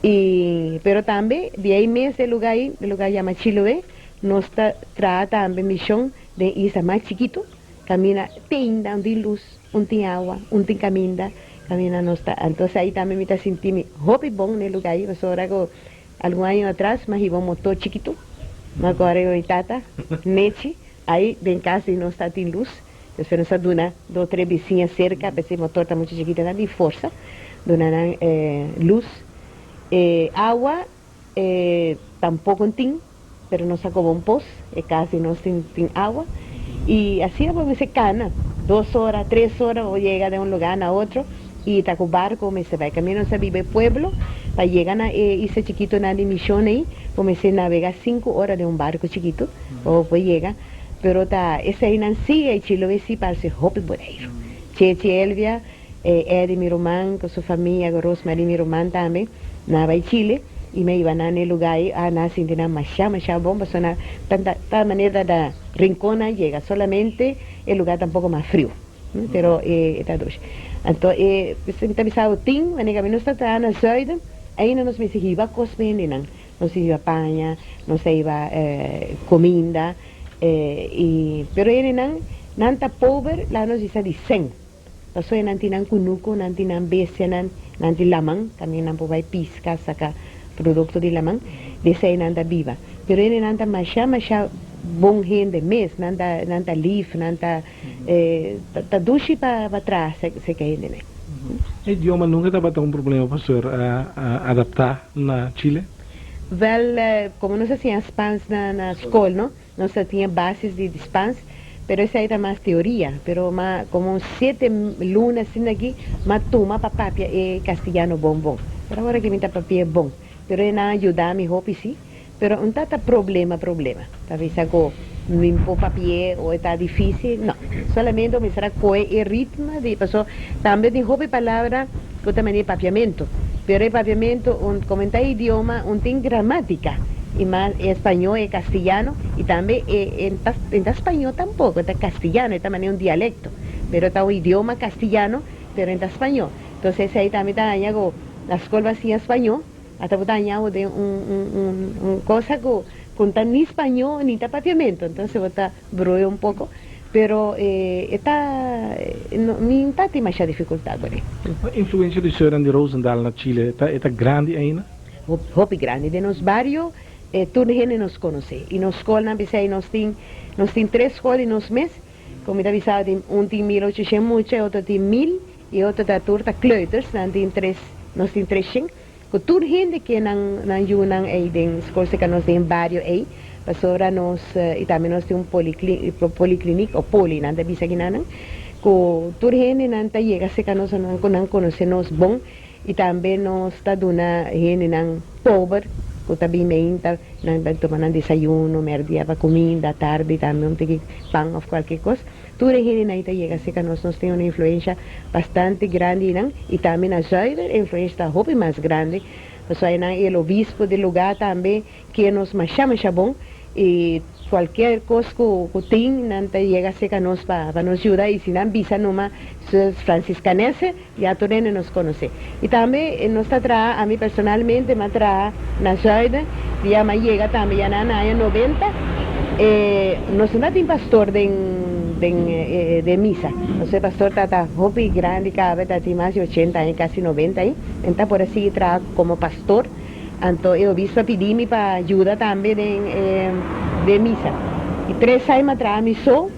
[SPEAKER 2] I pero tambe di ei mes e lugar ei, e lugar yama Chiloé, nos ta traha tambe mishon den isla mas chikitu, kaminda te ainda un tin lus, un tin awa, un tin kaminda, kaminda nos ta. Entonces ei tambe mi ta sinti mi hopi bon na e lugar ei, pasobra ku algun aña atras mi a hiba un motor chikitu, mi a kore ku mi tata, Nechi, ei den kas di nos ta tin lus, despues nos a duna dos tres bisiña serka, p'esei e motor ta muchu chikitu, nan tin forsa, duna nan lus. E awa E tampoco tin, pero nos a coba un pos, e cas di nos tin tin awa, y asina bo mester cana, 2 ora, 3 ora bo yega den un lugar na otro, y ta cu barco bo mester bay. Camino nos a biba e pueblo, pa yega na e isla chikitonan di Mision ey, bo mester navega 5 ora den un barco chikito, pa bo por yega, pero ta eseynan si, e Chiloé si parse hopi Boneiru. Chechi Elvia, Eddie mi ruman cu su famia, cu Rosmarie mi ruman tambe, nan a bay Chile y mi a hiba nan na e lugar ey, ah nan a sinti nan masha masha bon pasobra nan ta ta manera ta Rincon nan yega, solamente e lugar ta un poco mas friu, pero e ta dushi. Anto e mi ta bisa bo tin, manera mi nos ta traha na zuiden, ainda nos mester hiba cos pa hendenan, nos ta hiba paña, nos ta hiba cuminda, y pero hendenan nan ta pober laga nos bisa di cen. Pasobra nan tin nan kunuku, nan tin nan bestianan, nan tin laman, kaminda nan por bai piska, saka produkto di laman, di esei nan ta biba. Pero hende nan ta masha masha bon hende mes, nan ta nan ta lif, nan ta ta dushi pa pa traha seka hendenan.
[SPEAKER 1] E idioma nunka tabata un problema pa Sor adaptá na Chile?
[SPEAKER 2] Wèl, komo nos a siña spans na na skol, no? Nos ta tin e basis di dispans, pero esei ta mas teoria. Pero ma como un 7 luna asina aki m'a tuma pa papia e castellano bon bon. Pero awor aki mi ta papia bon. Pero e nan a yuda mi hopi si. Pero un ta ta problema problema. Ta bisa cu mi por papi'e o e ta dificil, no. Solamente mi mester a coge e ritmo di paso tambe tin hopi palabra cu ta mane papiamento. Pero e papiamento un como ta idioma un tin gramatica. I mas e spañó, e castellano, i tambe e e ta e ta spañó tampoco, e ta castellano, e ta manera un dialecto, pero ta un idioma castellano, pero e ta spañó. Entonces esei tambe ta haña cu na scol bo a siña spañó, hasta bo ta haña bo den un un un un cosa cu cu no ta ni spañó ni ta papiamento, entonces bo ta broe un poco, pero e e ta no mi no ta tin masha dificultad cu ne.
[SPEAKER 1] E influencia di Sören di Roosendaal na Chile ta e ta grandi ainda?
[SPEAKER 2] Hopi grandi. Den nos bario tur hende nos conoce y nos scolnan p'esey nos tin nos tin tres scol di nos mes, como mi ta bisa tin un tin 1800 mucha e otro tin 1000 y e otro ta tur ta kleuters nan tin tres nos tin 300 cu tur hende ke nan nan yunan ey den scol cerca nos den bario ey pasobra nos y tambe nos tin un policlin policlinic o poli nan ta bisa kinanan cu tur hende nan ta yega cerca nos nan nan conoce nos bon. I tambe nos ta duna hendenan pober ku ta bin meinta, nan ta tuma nan desayuno, merdia pa kuminda, tardi tambe un tiki pan òf kualke kos. Tur e hendenan ei ta yega serka nos. Nos tin un influensha bastante grandi einan i tambe na Zuider e influensha ta hopi mas grandi pasobra einan el obispo di lugá tambe Ke nos masha masha bon y cualkier cos cu tin nan ta yega cerca nos pa nos yuda y si nan bisa numa su franciscanese ya tur hende nos conoce. Y tambe nos ta traha, ami personalmente m'a traha na Zuiden dia m'a yega tambe ya na aña 90 nos no ta tin pastor den. den den misa. Pasobra e pastor tata hopi grandi caba, ta tin mas di ochenta aña, casi noventa aña. En ta por a sigui traha como pastor. Anto e obispo a pidi mi pa yuda tambe den e den misa. Y tres aña mi a traha mi so,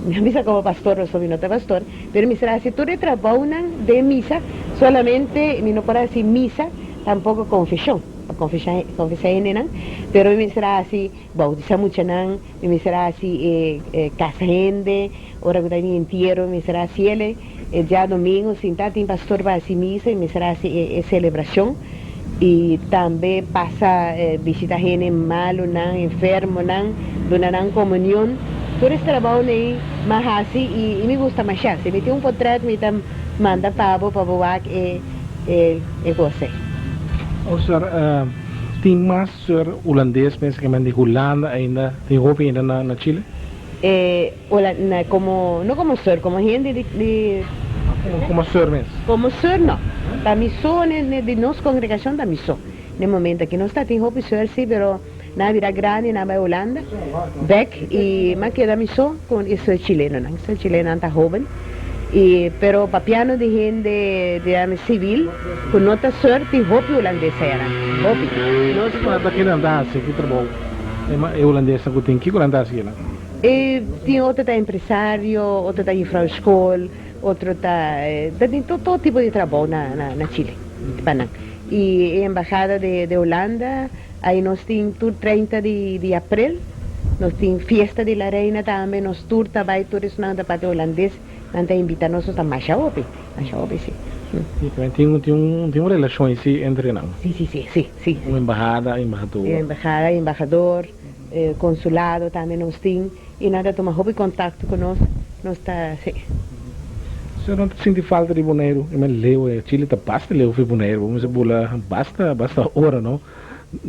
[SPEAKER 2] mi a bisa como pastor pasobra mi no ta pastor, pero mi mester a haci tur e trabounan den misa, solamente mi no por a haci misa, tampoco confesion, pa confesha confesa hendenan, pero mi mester a haci bautisa muchanan, mi mester a haci e casa hende, ora cu ta bin entiero mi mester a haci ele, e diadomingo sinta tin pastor pa haci misa mi mester a haci e celebracion y tambe pasa bishita hende malonan, enfermonan, duna nan comunion, tur es trabounan ey mi a haci y mi gusta masha, si mi tin un potret mi ta manda pa bo pa bo wak e e cos ey.
[SPEAKER 1] Oh sir, tin mas sir Hulandes mes ke men di Hulanda ainda tin hopi ainda na Chile?
[SPEAKER 2] E hola na como no como sir como hende di di.
[SPEAKER 1] Como sir mes?
[SPEAKER 2] Como sir no ta mi so ne ne di nos congregacion ta mi so ne momento aki nos ta tin hopi sir si pero nan a bira grandi nan a bai Hulanda bek y mi a keda mi so con e sir chilenonan sir chilenonan ta hoben y pero papiando di hende digamos civil cu no ta sir tin hopi hulandes ayanan hopi nos.
[SPEAKER 1] Ta kende nan ta haci ki trabou e hulandesnan cu tin kico nan ta haci nan?
[SPEAKER 2] E tin otro ta empresario, otro ta juffrouw school, otro ta ta tin todo todo tipo di trabou na na Chile pa nan. Y e embahada de de Holanda ahi nos tin tur 30 di di april nos tin fiesta di la reina tambe nos tur ta bay tur esnan ta parti holandes nan ta invita nos nos ta masha hopi masha hopi si.
[SPEAKER 1] Si también tin un tin un tin un relacion ahi si entre nan.
[SPEAKER 2] Si si si si si.
[SPEAKER 1] Un embahada embahador.
[SPEAKER 2] Embahada embahador. Consulado tambe nos tin y nan ta tuma hopi contacto cu nos, nos ta si.
[SPEAKER 1] Señor no ta sinti falta di Boneiru? I men leu e Chile ta basta leu fi Boneiru, bo mester bula basta basta ora no.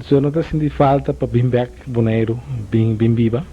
[SPEAKER 1] Señor no ta sinti falta pa bin bek Boneiru bin bin biba?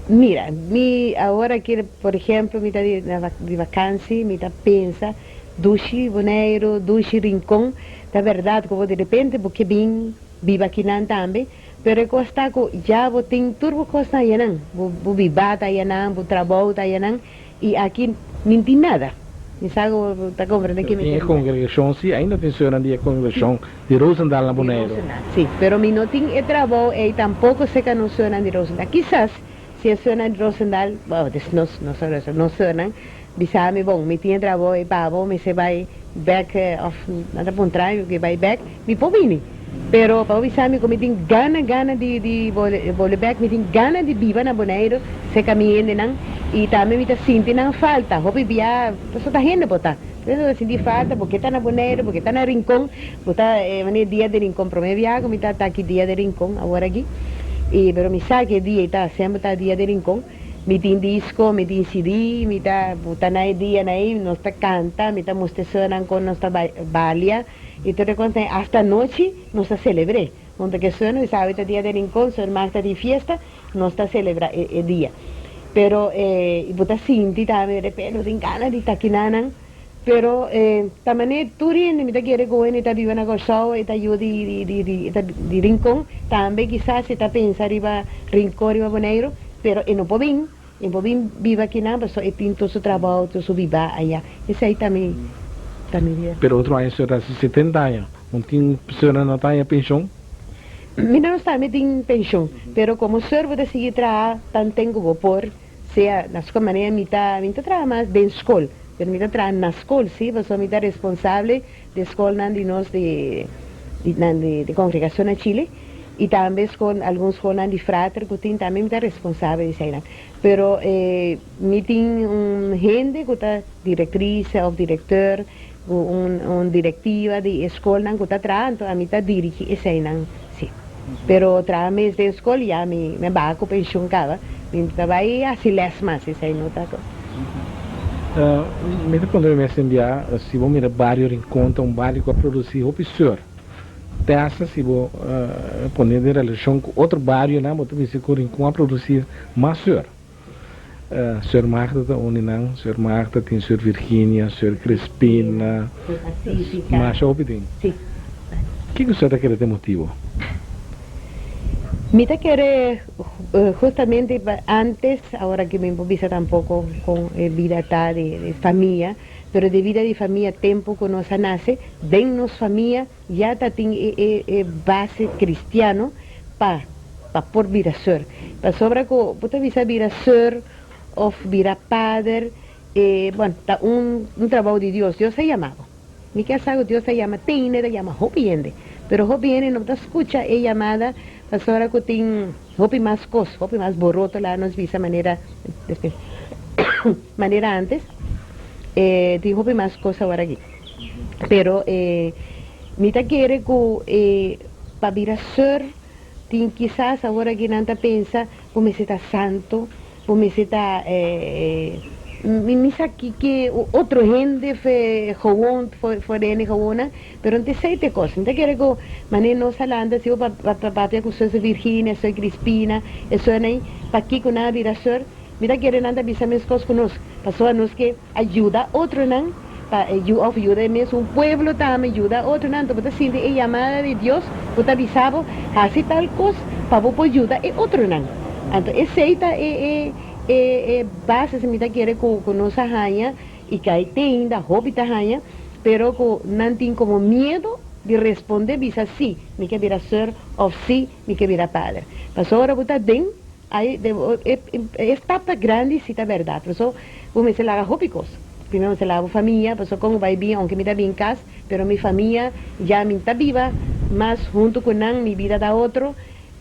[SPEAKER 2] Mira, mi awor aki por ehemplo mi ta di di vakansi mi ta pensa dushi Boneiru, dushi Rincon, ta berdad cu bo di repente bo ke bin biba akinan tambe, Pero e kos ta ku ya bo tin tur bo kosnan ayanan, bo bo biba ta ayanan, bo trabou ta ayanan, i aki nin tin nada. Mi sa ku bo ta komprende ke mi
[SPEAKER 1] Tin
[SPEAKER 2] ta
[SPEAKER 1] e
[SPEAKER 2] bisa.
[SPEAKER 1] kongregashon si, ainda tin señornan di e kongregashon di Roosendaal na
[SPEAKER 2] Di
[SPEAKER 1] Boneiru.
[SPEAKER 2] Roosendaal, si. Pero mi no tin e trabou ei tampoko serka nos señornan di Roosendaal. Kisas si e señornan di Roosendaal, bo, des nos, nos a Roosendaal, nos señornan bisa mi, bon, mi tin e trabou ei pa bo, mi se bai bek òf nan ta puntra mi ku bai bek, mi por bini. Pero pa bo bisa mi ku mi tin gana gana di di bolbe bek, mi tin gana di biba na Boneiru serka mi hendenan i tambe mi ta sinti nan falta. Hopi bia pasobra ta hende bo ta. Bo ta sinti falta bo ke ta na Boneiru, bo ke ta na Rincon, bo ta manera dia di Rincon prome bia ku mi ta ta aki dia di Rincon awor aki i pero mi sa ke dia i ta semper ta dia di Rincon. Mi tin disco, mi tin CD, mi ta buta na e dianan ei, nos ta canta, mi ta mustra e sonan con nos ta balia y tur e cosnan ei. Hasta anochi nos ta celebr'é. Hunto cu e sonan, mi sabi ta dia di Rincon, Sor Magda tin fiesta, nos ta celebra e dia. Pero e bo ta sinti tambe de repente bo tin gana di ta kinanan, pero ta manera tur hende mi ta kere cu hende ta biba na Corsou e ta yu di di Rincon, tambe kisas e ta pensa riba Rincon, riba Boneiru, pero e no por bin, e por bin biba kinan pasobra e tin tur su trabou, tur su biba aya. Esey ta mi ta mi bida.
[SPEAKER 1] Pero otro aña señor ta haci 70 aña, un tin señora no ta haña pension?
[SPEAKER 2] Mi no sa mi tin pension, pero como sor bo ta sigui traha tanten cu bo por, sea na scol, manera mi ta mi ta traha mas den scol, pero mi ta traha na scol si, pasobra mi ta responsable di scolnan di nos di di nan di di congregacion na Chile y tambe scol algun scolnan di frater cu tin tambe mi ta responsable di esainan, pero mi tin un hende cu ta directrice of directeur Ku un un direktiva di e skolnan ku ta traha, anto ami ta dirigi eseinan si. Pero traha mes den skol ya mi mi a baha ku penshun kaba, mi ta bai hasi lès mas, esei no ta kos.
[SPEAKER 1] Mi ta puntra mi mes enbia si bo mira bario Rincon ta un bario ku a produsi hopi seur. Te hasta si bo pone den relashon ku otro barionan bo ta bisa ku Rincon a produsi mas seur. Seur Magda ta un di nan, Seur Magda tin Seur Virginia, Seur Crispina, masha hopi tin. Kiko seur ta kere ta e motibo?
[SPEAKER 2] Mi ta kere Justamente antes, awor aki mi por bisa tampoco con e bida ta di famia, pero di bida di famia tempo cu nos a nace, den nos famia ya ta tin e base cristiano pa pa por bira sor. Pasobra cu bo ta bisa bira sor of bira pader, e bueno, ta un trabao di Dios, Dios a yama bo. Mi ke sa ku Dios ta yama tene, ta yama hopi hende, pero hopi hende no ta skucha e yamada pasobra ku tin hopi mas kos, hopi mas boroto laga nos bisa manera manera antes, e tin hopi mas kos awor aki. Pero e mi ta kere ku e pa bira sùr tin kisas awor aki nan ta pensa ku mester ta santu. Bo mester ta mi mi sa kiko otro hende fe gewoon for de hende gewoonnan, pero no ta esei ta e kos. Mi ta kere ku manera nos a lanta si bo papia ku Zuster Virginia, Zuster Crispina, e sonan ei, pakiko nan a bira sùr, mi ta kere nan ta bisa meskos ku nos, pasobra nos ke a yuda otronan pa òf yuda e mesun pueblo tambe yuda otronan. Anto bo ta sinti e yamada di Dios ku ta bisa bo hasi tal kos pa bo por yuda e otronan. Anto esei ta e e e e base si mi ta kere ku ku nos a haña i ku ai te ainda hopi ta haña pero ku nan tin komo miedo di responde bisa si mi ke bira sùr òf si mi ke bira pader. Pasobra ora bo ta den Ai, e e stap ta grandi si ta berdad, paso bo mester laga hopi cos. Primero mester laga bo famia, paso con bo bay bin, aunke mi ta bin cas, pero mi famia ya mi ta biba mas hunto cu nan, mi bida ta otro,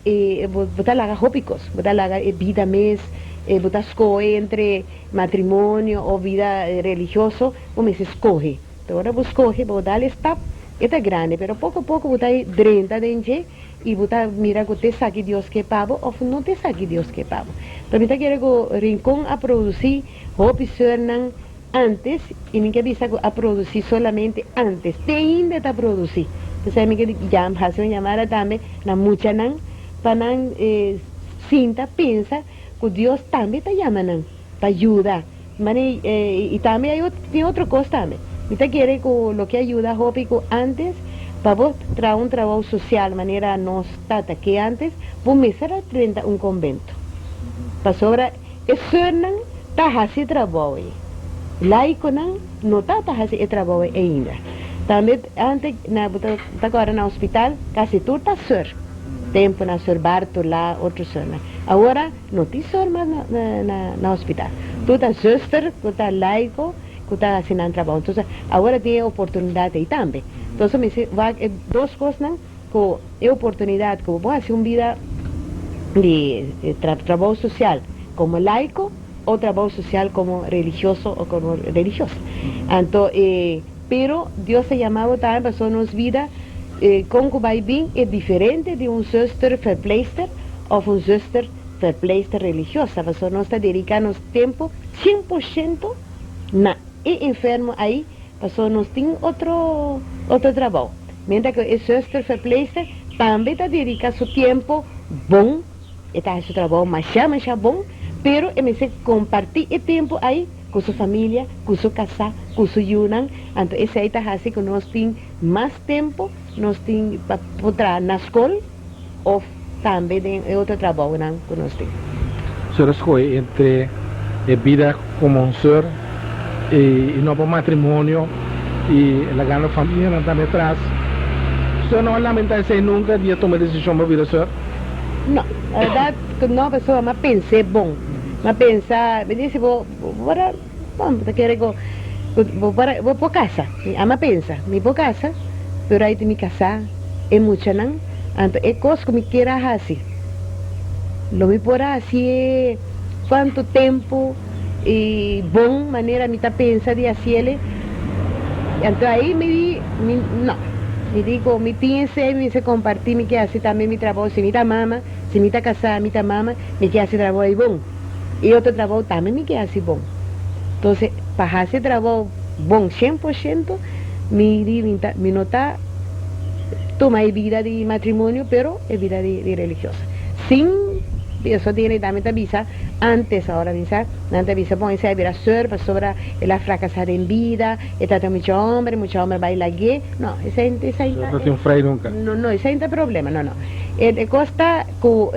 [SPEAKER 2] y bo bo ta laga hopi cos. Bo ta laga e bida mes, e bo ta scohe entre matrimonio o bida religioso, bo mester scohe. Te ora bo scohe, bo dal e stap, e ta grandi, pero poco poco bo ta drenta den dje. I bo ta mira ku ta esaki Dios ke pa bo òf no ta esaki Dios ke pa bo. Pero mi ta kere ku Rincon a produsí hopi sùrnan ántes i mi ke bisa ku a produsí solamente ántes. Te ainda ta produsí. P'esei mi ke hasi un yamada tambe na muchanan pa nan sinta pensa ku Dios tambe ta yama nan pa yuda. Mane i tambe hay tin otro cos tambe. Mi ta kere cu loke a yuda hopi cu antes pa bo traha un trabou social manera nos tata ke antes, bo mester a drenta un convento. Pasobra e soeurnan ta haci trabou ei. Laiconan no ta ta haci e trabou ei ainda. Tambe antes na bo ta ta na hospital casi tur ta soeur. Tempo na soeur Bartola otro soeurnan. Awora. No tin sor mas na hospital. Tur ta zuster cu ta laico cu ta haci nan trabao. Entonces awor tin e oportunidad ey tambe. Entonces mi si wak e dos cosnan cu e oportunidad cu bo por haci un bida di trabao social como laico o trabao social como religioso o como religiosa. Anto e pero Dios ta yama bo tambe pasobra nos bida con cu bay bin e diferente di un zuster verpleegster of un zuster verpleegster religiosa, pasobra nos ta dedica nos tempo 100% na e enfermo ayi, pasobra nos tin otro otro trabou. Mientras cu e zuster verpleegster tambe ta dedica su tempo bon, e ta haci su trabou masha masha bon, pero e mester comparti e tempo ayi cu su familia, cu su casa, cu su yunan, anto esey ta haci cu nos tin mas tempo, nos tin pa por traha na scol of tambe den e otro trabounan ku nos tin.
[SPEAKER 1] Sor a skohe entre e bida komo un sor i no pa matrimonio i lagando famianan tambe atras. Sor no a lamenta esei nunka di a tuma e desishon pa bira sor?
[SPEAKER 2] No, la bèrdat ku no, pasobra mi a pens'é bon. Mi a pensa, mi di si bo por a, bon, bo ta kere ku bo por a, bo por kasa. Mi a pensa, mi por kasa, pero ai tin mi kasá. E muchanan, anto e kos ku mi kier a hasi, lo mi por a hasié kuantu tempu i bon manera mi ta pensa di hasiel. Anto ai mi di, mi no, mi di ku mi tin esei, mi mester kompartí, mi ke hasi tambe mi trabou, si mi ta mama, si mi ta kasá, mi ta mama, mi ke hasi trabou ei bon, i otro trabou tambe mi ke hasi bon. Entonces, pa hasi e trabou bon 100%, mi di mi ta, mi no ta. Tuma e bida di matrimonio pero e bida di religiosa. Sin eso tiene tambe ta bisa antes ahora mi sa nan ta bisa bon esei a bira seur pasobra el a fracasa den bida e trata mucha homber mucha homber bai lag'e no esei esei
[SPEAKER 1] ta No tin frei nunca.
[SPEAKER 2] No no esei ta problema no no e cos ta cu.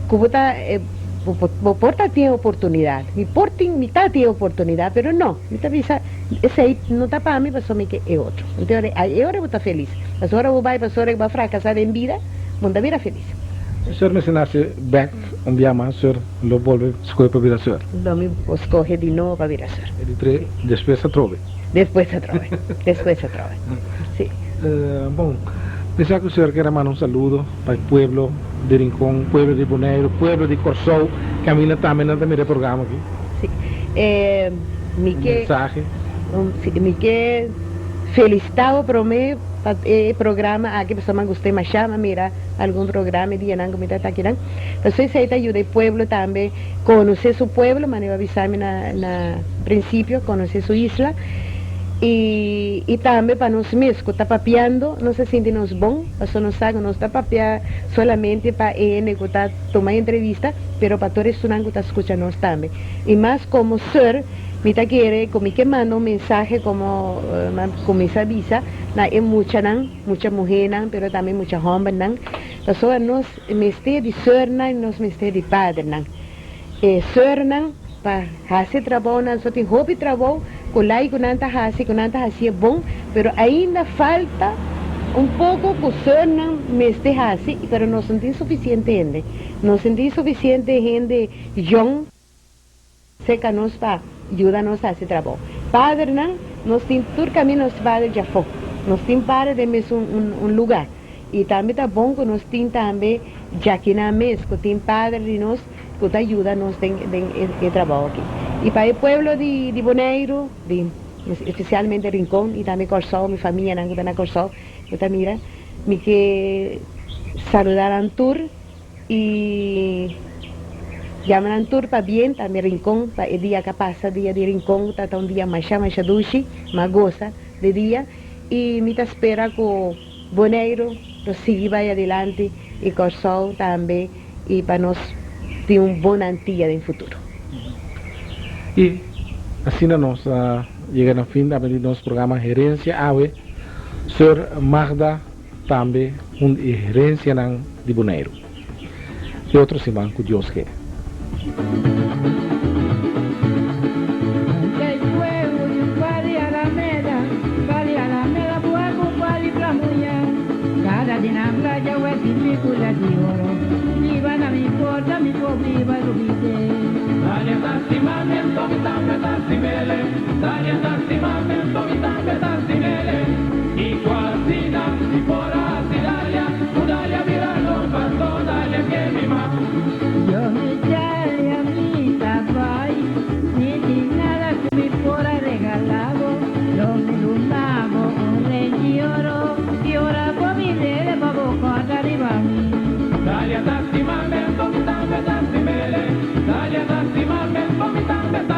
[SPEAKER 2] Ku bo ta bo por ta tin e oportunidat. Mi por tin, mi ta tin e oportunidat, pero no, mi ta bisa esei no ta pa mi pasobra mi ke e otro. Anto e ora e ora bo ta felis. Pasobra ora bo bai pasobra bo a frakasá den bida, bo no ta bira felis.
[SPEAKER 1] Sor mester nase bek un bia mas, sor lo bolbe skohe pa bira sor.
[SPEAKER 2] Lo mi skohe di nobo pa bira sor.
[SPEAKER 1] E di tre, despues atrobe.
[SPEAKER 2] Despues atrobe, despues atrobe, si.
[SPEAKER 1] Bon, mi sa ku sor kier a manda un saludo pa e pueblo di Rincon, pueblo di Boneiru, pueblo di Kòrsou, kaminda tambe nan ta mira e programa aki.
[SPEAKER 2] Si, e mi
[SPEAKER 1] Un
[SPEAKER 2] ke,
[SPEAKER 1] mensahe.
[SPEAKER 2] si, mi ke felisitá bo promé pa e programa aki, pasobra mi a gust'é mashá, mi a mira algun programa e dianan ku mi ta akinan. Pasobra esei ta yuda e pueblo tambe konosé su pueblo, manera bo a bisa mi na na prinsipio, konosé su isla. I i tambe pa nos mes ku ta papiando, nos ta sinti nos bon, pasobra nos sa ku nos ta papia solamente pa e hende ku ta tuma e entrevista, pero pa tur esunnan ku ta skucha nos tambe. I mas komo sùr, mi ta kere ku mi ke manda un mensahe komo mi a kuminsá bisa na e muchanan, mucha muhénan, pero tambe mucha hòmbernan, pasobra nos mester di sùrnan i nos mester di padernan. E sùrnan pa hasi e trabounan, so tin hopi trabou ku lai ku nan ta hasi, ku nan ta hasié bon, pero ainda falta un poko ku sùrnan mester hasi, pero nos no tin sufisiente hende. Nos no tin sufisiente hende yòn serka nos pa yuda nos hasi trabou. Padernan, nos tin tur kaminda nos pader djafó. Nos tin pader den mesun un lugá. I tambe ta bon ku nos tin tambe djakinan mes ku tin pader di nos ku ta yuda nos den den e trabou aki. I pa e pueblo di di Boneiru, di espesialmente Rincon i tambe Kòrsou, mi famianan ku ta na Kòrsou ku ta mira, mi ke saluda nan tur i yama nan tur pabien tambe Rincon pa e dia ku a pasa, dia di Rincon ku ta ta un dia masha masha dushi, m'a gosa di dia i mi ta spera ku Boneiru lo sigui bai adilanti i Kòrsou tambe i pa nos tin un bon Antia den futuro.
[SPEAKER 1] I asina nos a yega na fin tambe di nos programa Herencia Awe. Sor Magda tambe un di e herencianan di Boneiru. Te otro siman cu Dios ke.